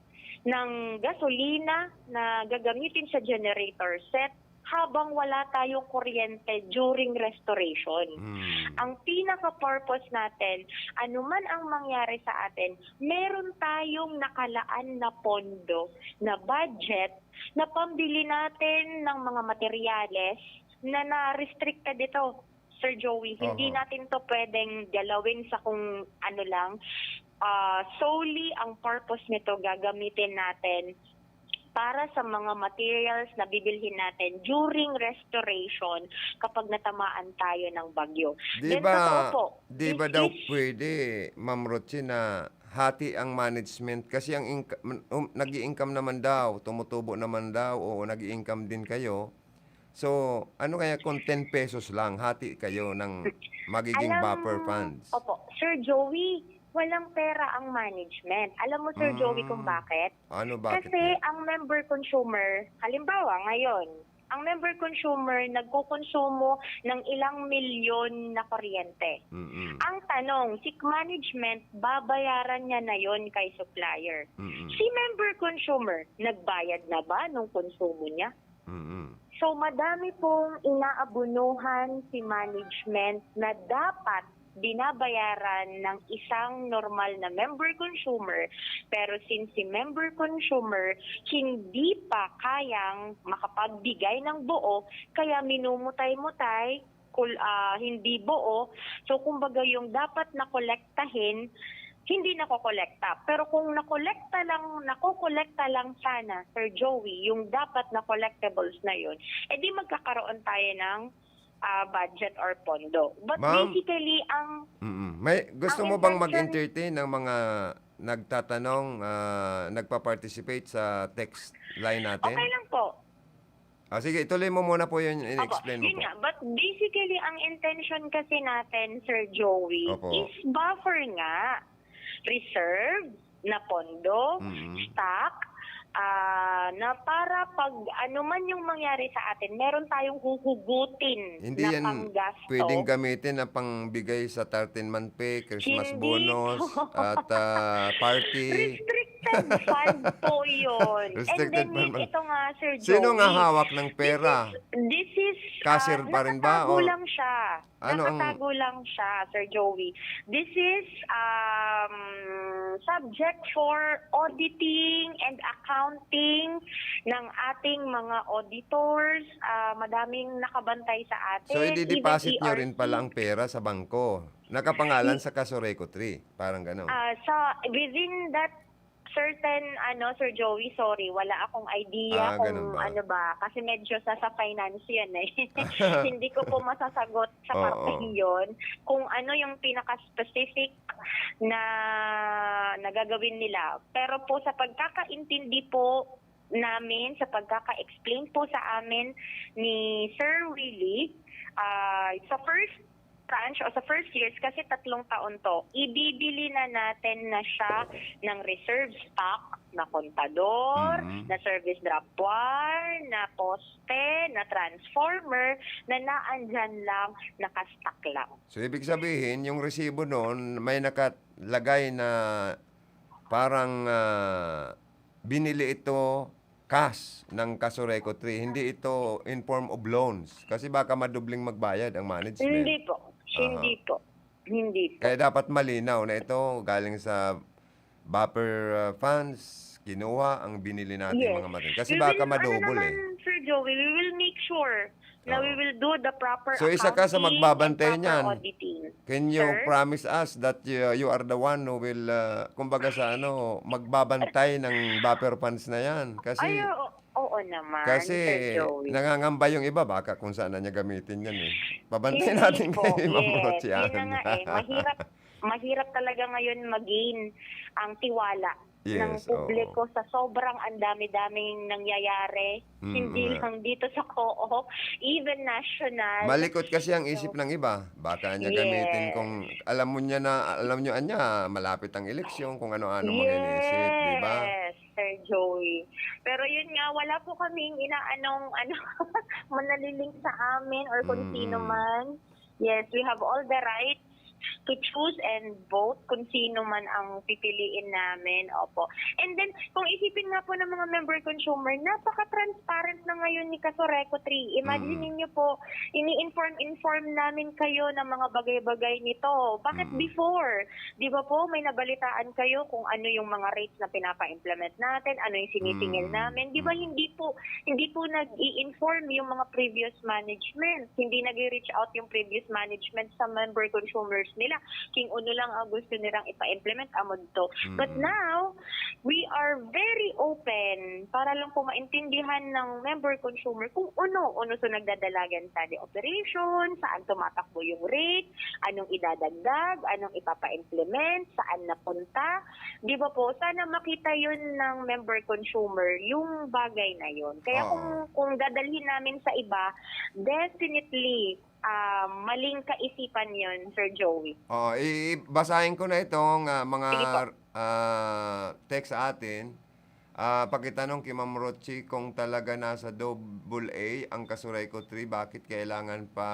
ng gasolina na gagamitin sa generator set habang wala tayong kuryente during restoration. Hmm. Ang pinaka-purpose natin, anuman ang mangyari sa atin, meron tayong nakalaan na pondo, na budget, na pambili natin ng mga materyales na na-restricted ito, Sir Joey. Hindi Oho. natin to pwedeng galawin sa kung ano lang. Ah, solely ang purpose nito, gagamitin natin para sa mga materials na bibilhin natin during restoration kapag natamaan tayo ng bagyo. Di Then, ba, totoo po, di ba this daw is pwede, Ma'am Rochi, na hati ang management? Kasi ang inc-, um, nag-i-income naman daw, tumutubo naman daw, o nag-i-income din kayo. So, ano kaya kung ten pesos lang, hati kayo ng magiging Alam, buffer funds? Opo. Sir Joey, walang pera ang management. Alam mo, Sir Joey, kung Mm. bakit? Ano, bakit Kasi nga? ang member consumer, halimbawa, ngayon, ang member consumer nagkukonsumo ng ilang milyon na kuryente. Mm-mm. Ang tanong, si management, babayaran niya na yon kay supplier. Mm-mm. Si member consumer, nagbayad na ba nung konsumo niya? Mm-mm. So, madami pong inaabunuhan si management na dapat binabayaran ng isang normal na member consumer, pero since si member consumer hindi pa kayang makapagbigay ng buo, kaya minumutay-mutay, kul-, ah, hindi buo. So, kumbaga, yung dapat na kolektahin, hindi nakokolekta. Pero kung nakolekta lang, nakokolekta lang sana, Sir Joey, yung dapat na collectibles na yun, eh di magkakaroon tayo ng, ah, budget or pondo. But Ma'am. Basically, ang Mm. May gusto ang mo bang intention mag-entertain ng mga nagtatanong, ah, nagpa-participate sa text line natin? Okay lang po. Ah, sige, ituloy mo muna po yun, Opo, in-explain mo yun po. Nga. But basically, ang intention kasi natin, Sir Joey, Opo. Is buffer nga, reserve na pondo, Mm. Stock, ah, na para pag ano man yung mangyari sa atin, meron tayong huhugutin Hindi na yan panggasto. Pwedeng gamitin na pangbigay sa thirteen month pay, Christmas Hindi bonus, po. At, ah, party. Restricted fund po yun. And Restricted then, fund. Ito nga, Sir Sino nga Joey, hawak ng pera? This is, this is, Cashier ah, pa rin ba? Nakatago O lang siya. Ano ang Nakatago lang siya, Sir Joey. This is, um, subject for auditing and accounting ng ating mga auditors. Ah, madaming nakabantay sa atin. So, i-deposit Even nyo rin E R C. Pala ang pera sa bangko. Nakapangalan Hi- sa Casureco three. Parang ganon. Ah, sa, within that certain, ano, Sir Joey, sorry, wala akong idea Ah, kung ganun ba? Ano ba. Kasi medyo sa, sa finance yun eh. Hindi ko po masasagot sa Oo. Parte yun kung ano yung pinaka-specific na nagagawin nila. Pero po sa pagkakaintindi po namin, sa pagkaka-explain po sa amin ni Sir Willie, ah, sa first tranche o sa first years, kasi tatlong taon to, ibibili na natin na siya ng reserve stock na kontador, Mhm. na service drop wire, na poste, na transformer, na naandyan lang, nakastock lang. So, ibig sabihin, yung resibo noon, may nakalagay na parang, ah, binili ito cash ng Casureco three. Hindi ito in form of loans. Kasi baka madubling magbayad ang management. Hindi po. Aha. Hindi po. Hindi po. Kaya dapat malinaw na ito galing sa buffer, ah, funds, kinuha ang binili natin Yes. mga matin. Kasi We baka will, ano madubol naman, eh. Sir Joey, we will make sure na Oo. We will do the proper So, isa ka sa accounting magbabantay and proper niyan. Auditing. Can you Sir? Promise us that you, you are the one who will, ah, kumbaga sa ano, magbabantay ng buffer funds na yan? Kasi Ay, oo, oo naman, kasi Sir Joey. Nangangamba yung iba, baka kung saan na niya gamitin yan eh. Pabantayan Hindi natin po, kay Ma'am yes. Rochian. Yun na nga eh. Mahirap, mahirap talaga ngayon mag-gain ang tiwala ng Yes, publiko oo. Sa sobrang ang dami-daming nangyayari, Mm, hindi nga. Lang dito sa co-op, even national. Malikot kasi ang isip So, ng iba. Baka niya gamitin yes. Kung, alam mo niya na, alam niyo anya, malapit ang eleksyon, kung ano-ano mga iniisip, di ba? Yes, Sir Joey. Pero yun nga, wala po kaming inaanong, ano, manalilink sa amin or kung Mm-mm. Sino man. Yes, we have all the rights to choose and vote kung sino man ang pipiliin namin. Opo. And then, kung isipin nga po ng mga member consumer, napaka-transparent na ngayon ni Casureco three. Imagine Mm. Ninyo po, ini-inform-inform namin kayo ng mga bagay-bagay nito. Bakit Mm. Before? Di ba po, may nabalitaan kayo kung ano yung mga rates na pinapa-implement natin, ano yung sinisingil Mm. Namin. Di ba, Mm. Hindi po, hindi po nag-i-inform yung mga previous management. Hindi nag-reach out yung previous management sa member consumers nila. King uno lang ang gusto nilang ipa-implement, amo to. But Mm. Now, we are very open para lang po maintindihan ng member consumer kung uno, uno so nagdadalagan sa the operation, saan tumatakbo yung rate, anong idadagdag, anong ipapa-implement, saan napunta. Di ba po? Sana makita yun ng member consumer, yung bagay na yun. Kaya Oo. Kung, kung dadalhin namin sa iba, definitely, ah, maling kaisipan yun, Sir Joey. Oo, i-, i-, basahin ko na itong, ah, mga, Sige po. Ah, text sa atin. Ah, pakitanong kay Ma'am Rochi kung talaga nasa double A ang Casureco three, bakit kailangan pa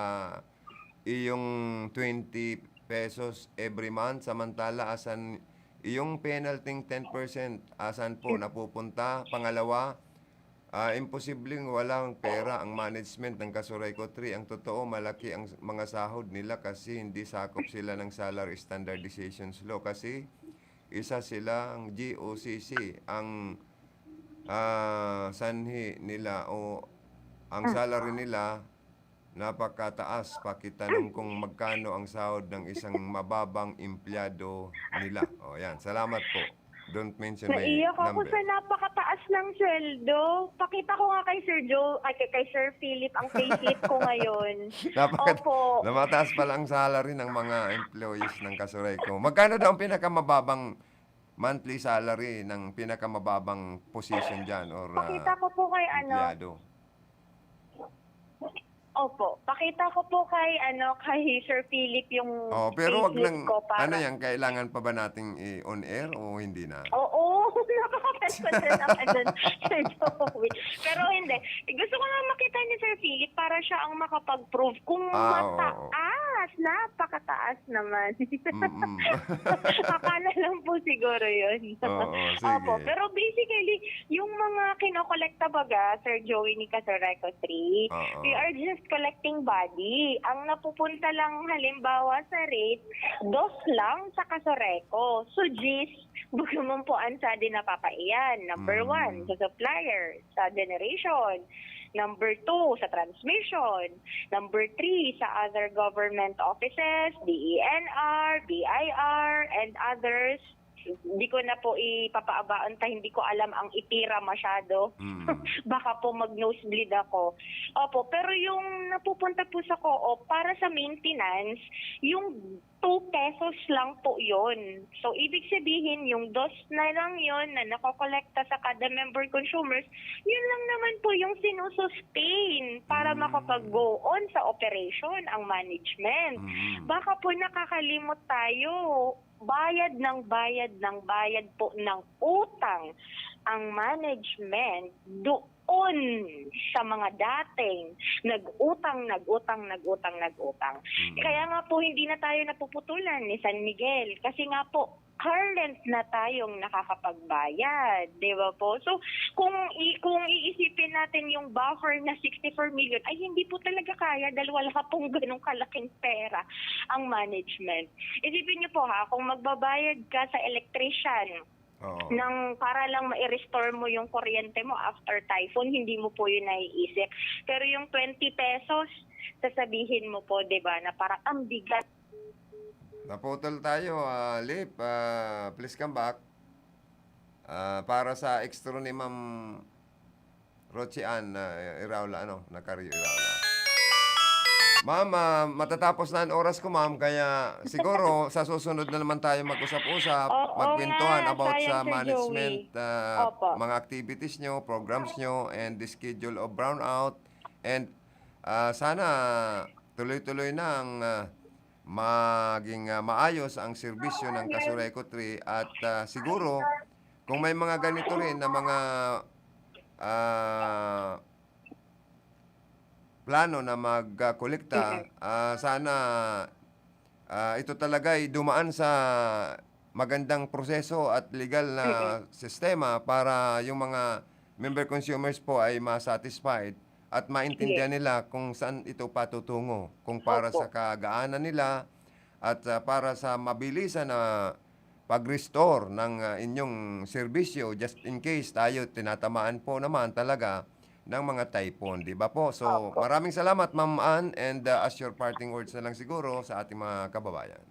iyong twenty pesos every month? Samantala, asan iyong penalty ten percent? Asan po Hmm. Napupunta? Pangalawa, Ah, imposibleng walang pera ang management ng Kasuray Kotri. Ang totoo, malaki ang s-, mga sahod nila kasi hindi sakop sila ng salary standardizations law. Kasi isa silang G O C C. Ang, ah, sanhi nila o ang salary nila napakataas. Pakitanong kung magkano ang sahod ng isang mababang empleyado nila. O, yan. Salamat po. Don't mention my Naiyak ako number. sa napakataas ng sweldo. Pakita ko nga kay Sir Joe, ay kay, kay Sir Philip ang payslip ko ngayon. Napaka- Opo. Namataas pala ang salary ng mga employees ng Kasuray ko. Magkano daw ang pinakamababang monthly salary ng pinakamababang position dyan or ah, Pakita ko po kay ano. empleyado? Opo. Pakita ko po kay ano, kay Sir Philip yung Oh, pero wag payslip nang, ko para ano yan, kailangan pa ba nating i-on air o hindi na? Oo, napaka-personal naman dun, Sir Joey. Pero hindi, eh, gusto ko nga makita ni Sir Philip para siya ang makapag-prove kung Ah, oo, mataas, napakataas naman. Mm-mm. Akala lang po siguro yun. Oo, sige. Opo, pero basically, yung mga kinokolekta baga, Sir Joey, ni Kasuray Kotri, Oo. we are just collecting body. Ang napupunta lang halimbawa sa rate, dos lang sa Kasureco. So, diyes, bagaman po ang sa din napapaiyan. Number Mm. one, sa supplier, sa generation. Number two, sa transmission. Number three, sa other government offices, D E N R, B I R, and others. Di ko na po ipapaabaon ta, hindi ko alam ang ipira masyado. Mm. Baka po mag-nosebleed ako. Opo, pero yung napupunta po sa co-op, para sa maintenance, yung two pesos lang po yon. So, ibig sabihin, yung dos na lang yon na nakokolekta sa kada member consumers, yun lang naman po yung sinusustain para Mm. makapag-go on sa operation ang management. Mm. Baka po nakakalimot tayo, bayad ng bayad ng bayad po ng utang ang management doon sa mga dating nag-utang, nag-utang, nag-utang, nag-utang. Mm. Kaya nga po hindi na tayo napuputulan ni San Miguel kasi nga po current na tayong nakakapagbayad, di ba po? So, kung i-, kung iisipin natin yung buffer na sixty-four million, ay hindi po talaga kaya dahil wala pong ganong kalaking pera ang management. Isipin niyo po ha, kung magbabayad ka sa electrician Oo. ng para lang ma-restore mo yung kuryente mo after typhoon, hindi mo po yun naiisip. Pero yung twenty pesos, sasabihin mo po, di ba, na parang ang bigat. Naputol tayo, ah, Lip. Ah, please come back. Ah, para sa extra ni Ma'am Rochi Ann, ah, Iraola, ano, Nacario Iraola. Ma'am, ah, matatapos na ang oras ko, ma'am, kaya siguro sa susunod na naman tayo mag-usap-usap, Oo magkwentuhan nga, about sa sayang, Sir management, Joey. ah, Opo. mga activities nyo, programs nyo, and the schedule of brownout. And ah, sana tuloy-tuloy na ang, ah, maging, ah, maayos ang serbisyo ng Kasureco Tree at, ah, siguro kung may mga ganito rin na mga, ah, plano na magkolekta, Mhm. ah, sana, ah, ito talaga ay dumaan sa magandang proseso at legal na Mhm. sistema para yung mga member consumers po ay ma-satisfied at maintindihan Yes. nila kung saan ito patutungo, kung para Opo. sa kagaanan nila at, ah, para sa mabilisan na pag-restore ng, ah, inyong serbisyo, just in case tayo tinatamaan po naman talaga ng mga typhoon, di ba po? So, Opo. maraming salamat, Ma'am Ann, and, ah, as your parting words na lang siguro sa ating mga kababayan.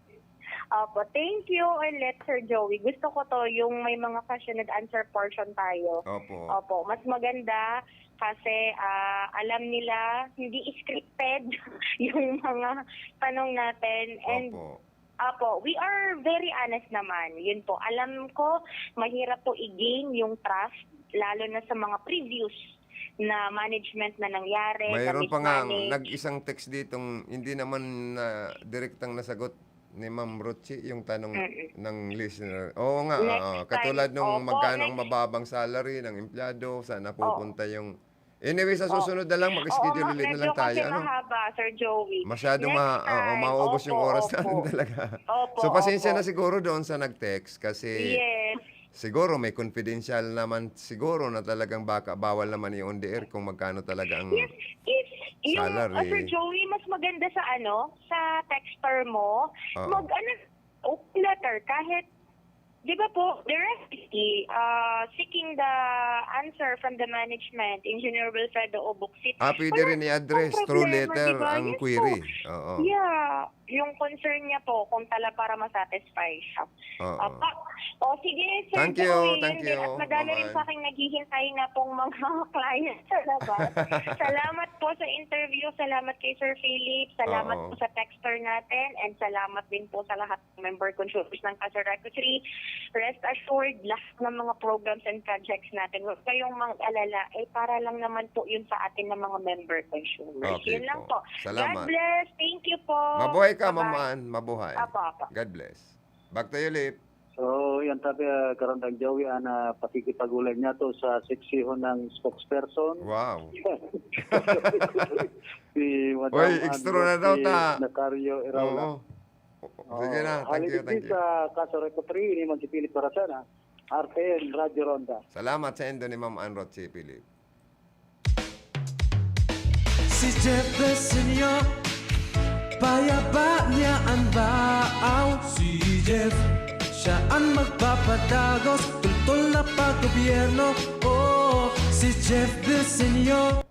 Opo, thank you ulit, Sir Joey. Gusto ko to, yung may mga question and answer portion tayo. Opo. Opo, mas maganda kasi, ah, alam nila, hindi scripted yung mga tanong natin. And, Opo. opo, we are very honest naman. Yun po, alam ko, mahirap po i-gain yung trust, lalo na sa mga previous na management na nangyari, na Mayroon pa nga mismanage. nag-isang text ditong hindi naman na direktang nasagot ni Ma'am Rochi yung tanong Mm-mm. ng listener. Oo nga, Next oo. time. Katulad nung Opo, magkano ang next. mababang salary ng empleyado, saan Oo. napupunta yung... Anyway, sa Oo. susunod na lang, mag-schedule Oo, ulit na medyo lang tayo. kasi Ano? mahaba, Sir Joey. Masyadong Next ma-, oo, time. mauubos yung Opo, oras opo. natin talaga. Opo, So, pasensya opo. na siguro doon sa nag-text kasi Yes. Siguro may confidential naman siguro na talagang baka bawal naman i-on the air kung magkano talaga ang Yes, if yung, salary. uh, Sir Joey, mas maganda sa ano, sa texter mo, Oo. mag-ano, open letter, kahit, di ba po, directly, uh, seeking the answer from the management, Engineer Wilfredo Oboksit. Ah, pwede Wala rin i-address pong through problema, letter di ba? ang Yes query. po. Oo. Yeah. Yung concern niya po, kung tala para ma-satisfy siya. Oo. Apa. O, sige, Sir Thank you, Joey, thank yun din. you, At madami rin Ma'am Ann. sa aking naghihintay na pong mga client sa labas. Salamat po sa interview. Salamat kay Sir Philip. Salamat Oo. po sa texter natin. And salamat din po sa lahat ng member consumers ng Kasareco three. Rest assured, lahat ng mga programs and projects natin, huwag kayong mag-alala. Eh, para lang naman po yun sa atin ng mga member consumers. Okay Yun lang po. po. Salamat. God bless. Thank you po. Mabuhay ka, Bye-bye. Ma'am Ann. Mabuhay. Apo, apo. God bless. Back to you, Lip. So, yan tabi, ah, Karandang Joey, ang, ah, pakikipag-ulay niya to sa seksyon ng spokesperson. Wow. Si Madam Oy, Ann extra na daw Rosie ta. Nacario Iraula. Oo. Sige Oo. na. Thank you, Haliligpit thank you. sa Kasareco three, ini man si Philip Baracena, R T N Radyo Ronda. Salamat sa indo ni Ma'am Ann Rosie Philip. Si Jeff Bessenio, payapa niya an baaw. Si Jeff, siya an magpapadagos, tultol na paggobyerno. Oo, si Jeff Bessenio.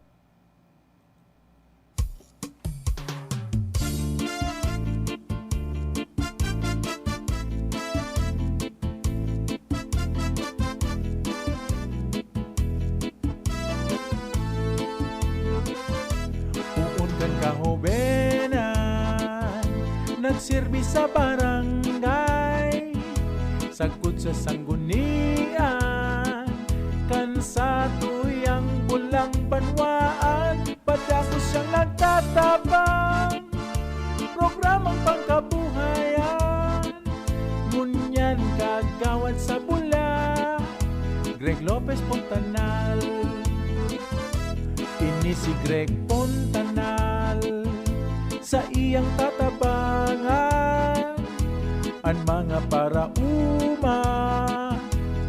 Poon kan kahobenan, nagserbi sa barangay, sagkod sa sanggunian, kan satuyang bulang banwaan, padagos siyang nagtatabang. Programang pangkabuhayan, ngunyan kagawad sa bula, Greg Lopez Fontanal. Ini si Greg Fontanal, saiyang tatabangan an mga paraoma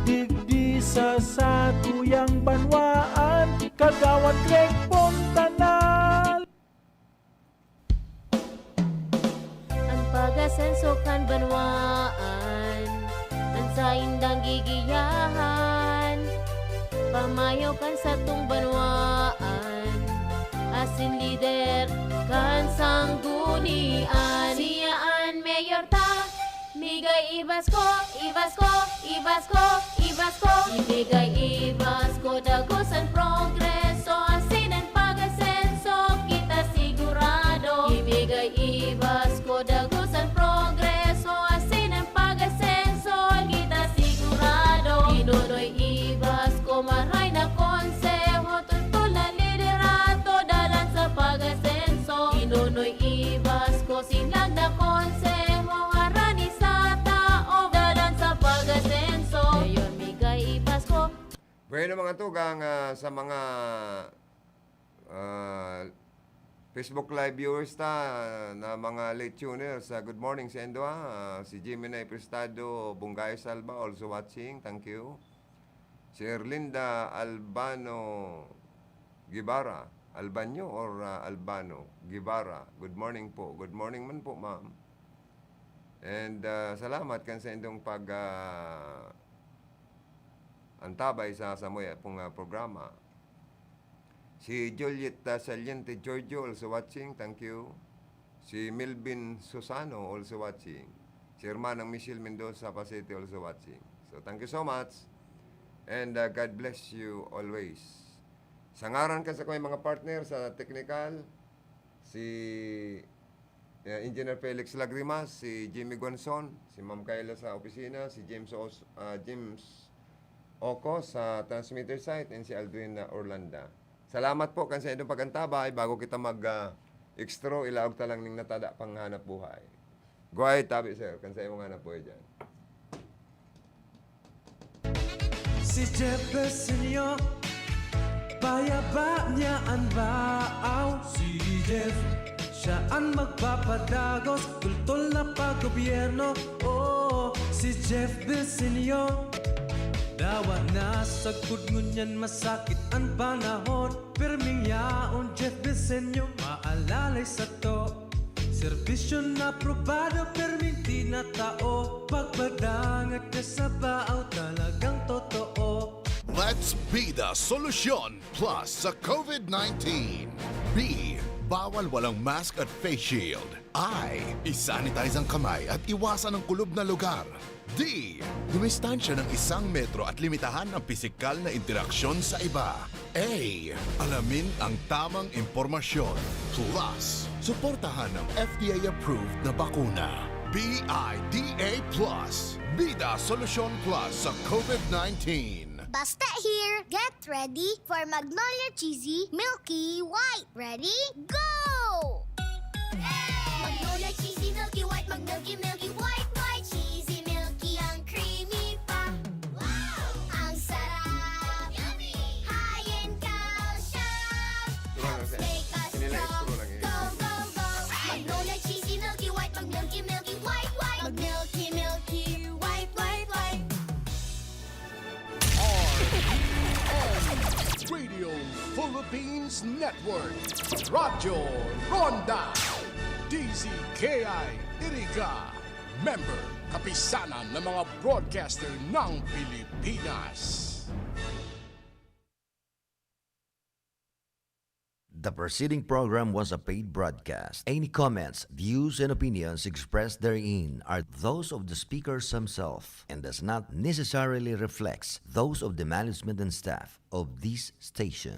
digdi sa satuyang banwaan, Kagawad Greg Fontanal. An pag-asenso kan banwaan, an saindang gigiyahan, pamayo kan satong banwaan, asin lider kan sanggunian. Siya an mayor ta, migay ibasko, ibasko, ibasko, ibasko. Imigay ibasko, dagos an progreso, asin an pag-asenso, kita sigurado. Imigay ibasko, dagos an progreso, asin an pag-asenso, kita sigurado. Ni Nonoy Ibasko, maray na konseho, tultol na liderato, dalan sa pag-asenso. Ni Nonoy Ibasko, sinlag na konseho, harani sa tao, dalan sa pag-asenso. Mayor Migay Ibasko. Bueno, mga tugang, ah, sa mga, ah, Facebook Live viewers ta, na mga late tuners, ah, good morning sa indo, ah. Si Jimmy Nay Prestado, Bungay Salva, also watching. Thank you. Si Erlinda Albano Guevara. Albanyo or, ah, Albano? Guevara. Good morning po. Good morning man po, ma'am. And, ah, salamat kan sa indong pag, ah, antabay sa samuya pong, ah, programa. Si Juliet, ah, Saliente Giorgio also watching. Thank you. Si Melvin Susano also watching. Si Hermanang Michelle Mendoza, Pasete, also watching. So, thank you so much. And, uh, God bless you always. Sa ngaran kan sakong mga partner sa technical, si, uh, Engineer Felix Lagrimas, si Jimmy Guanzon, si Ma'am Kayla sa opisina, si James Os-, uh, James Oco sa transmitter site, and si Aldwin, uh, Orlanda. Salamat po kan sa inyong pag-antabay. Bago kita mag, ah, extra, ilaog ta lang ning natada pang hanap buhay. Go ahead, tabi, sir, kan sa imong hanap buhay dyan. Si Jeff Bessenio, payaba niya an baaw. Si Jeff, siya an magpapadagos, tultol na paggobyerno. Oo, si Jeff Bessenio. Awa na sagkod ngunyan masakit an panahon. Pirming yaon, Jeff Bilsenyo, maalalay sato. Serbisyo na probado, pirming tinatao. Pagpadangat ka sa bao, talagang totoo. Let's be the solution plus sa COVID-nineteen. B. Bawal walang mask at face shield. I. Isanitize ang kamay at iwasan ang kulob na lugar. D. Dumistansya ng isang metro at limitahan ang pisikal na interaksyon sa iba. A. Alamin ang tamang impormasyon. Plus, suportahan ang F D A-approved na bakuna. B I D A plus. Bida Solusyon Plus sa COVID-nineteen. Basta here, get ready for Magnolia Cheesy Milky White. Ready? Go! Magnolia Cheesy Milky White, mag Milky Milky White White Cheesy Milky ang creamy pa. Wow! Ang sarap! Yummy! High in calcium! Helps make us strong. Go, go, go! Magnolia Cheesy Milky White, mag Milky Milky White White, mag Milky Milky White White White. R P N, Radio Philippines Network, Radyo Ronda, D Z K I Iriga, member, Kapisanan ng mga Broadcaster ng Pilipinas. The preceding program was a paid broadcast. Any comments, views, and opinions expressed therein are those of the speakers himself and does not necessarily reflect those of the management and staff of this station.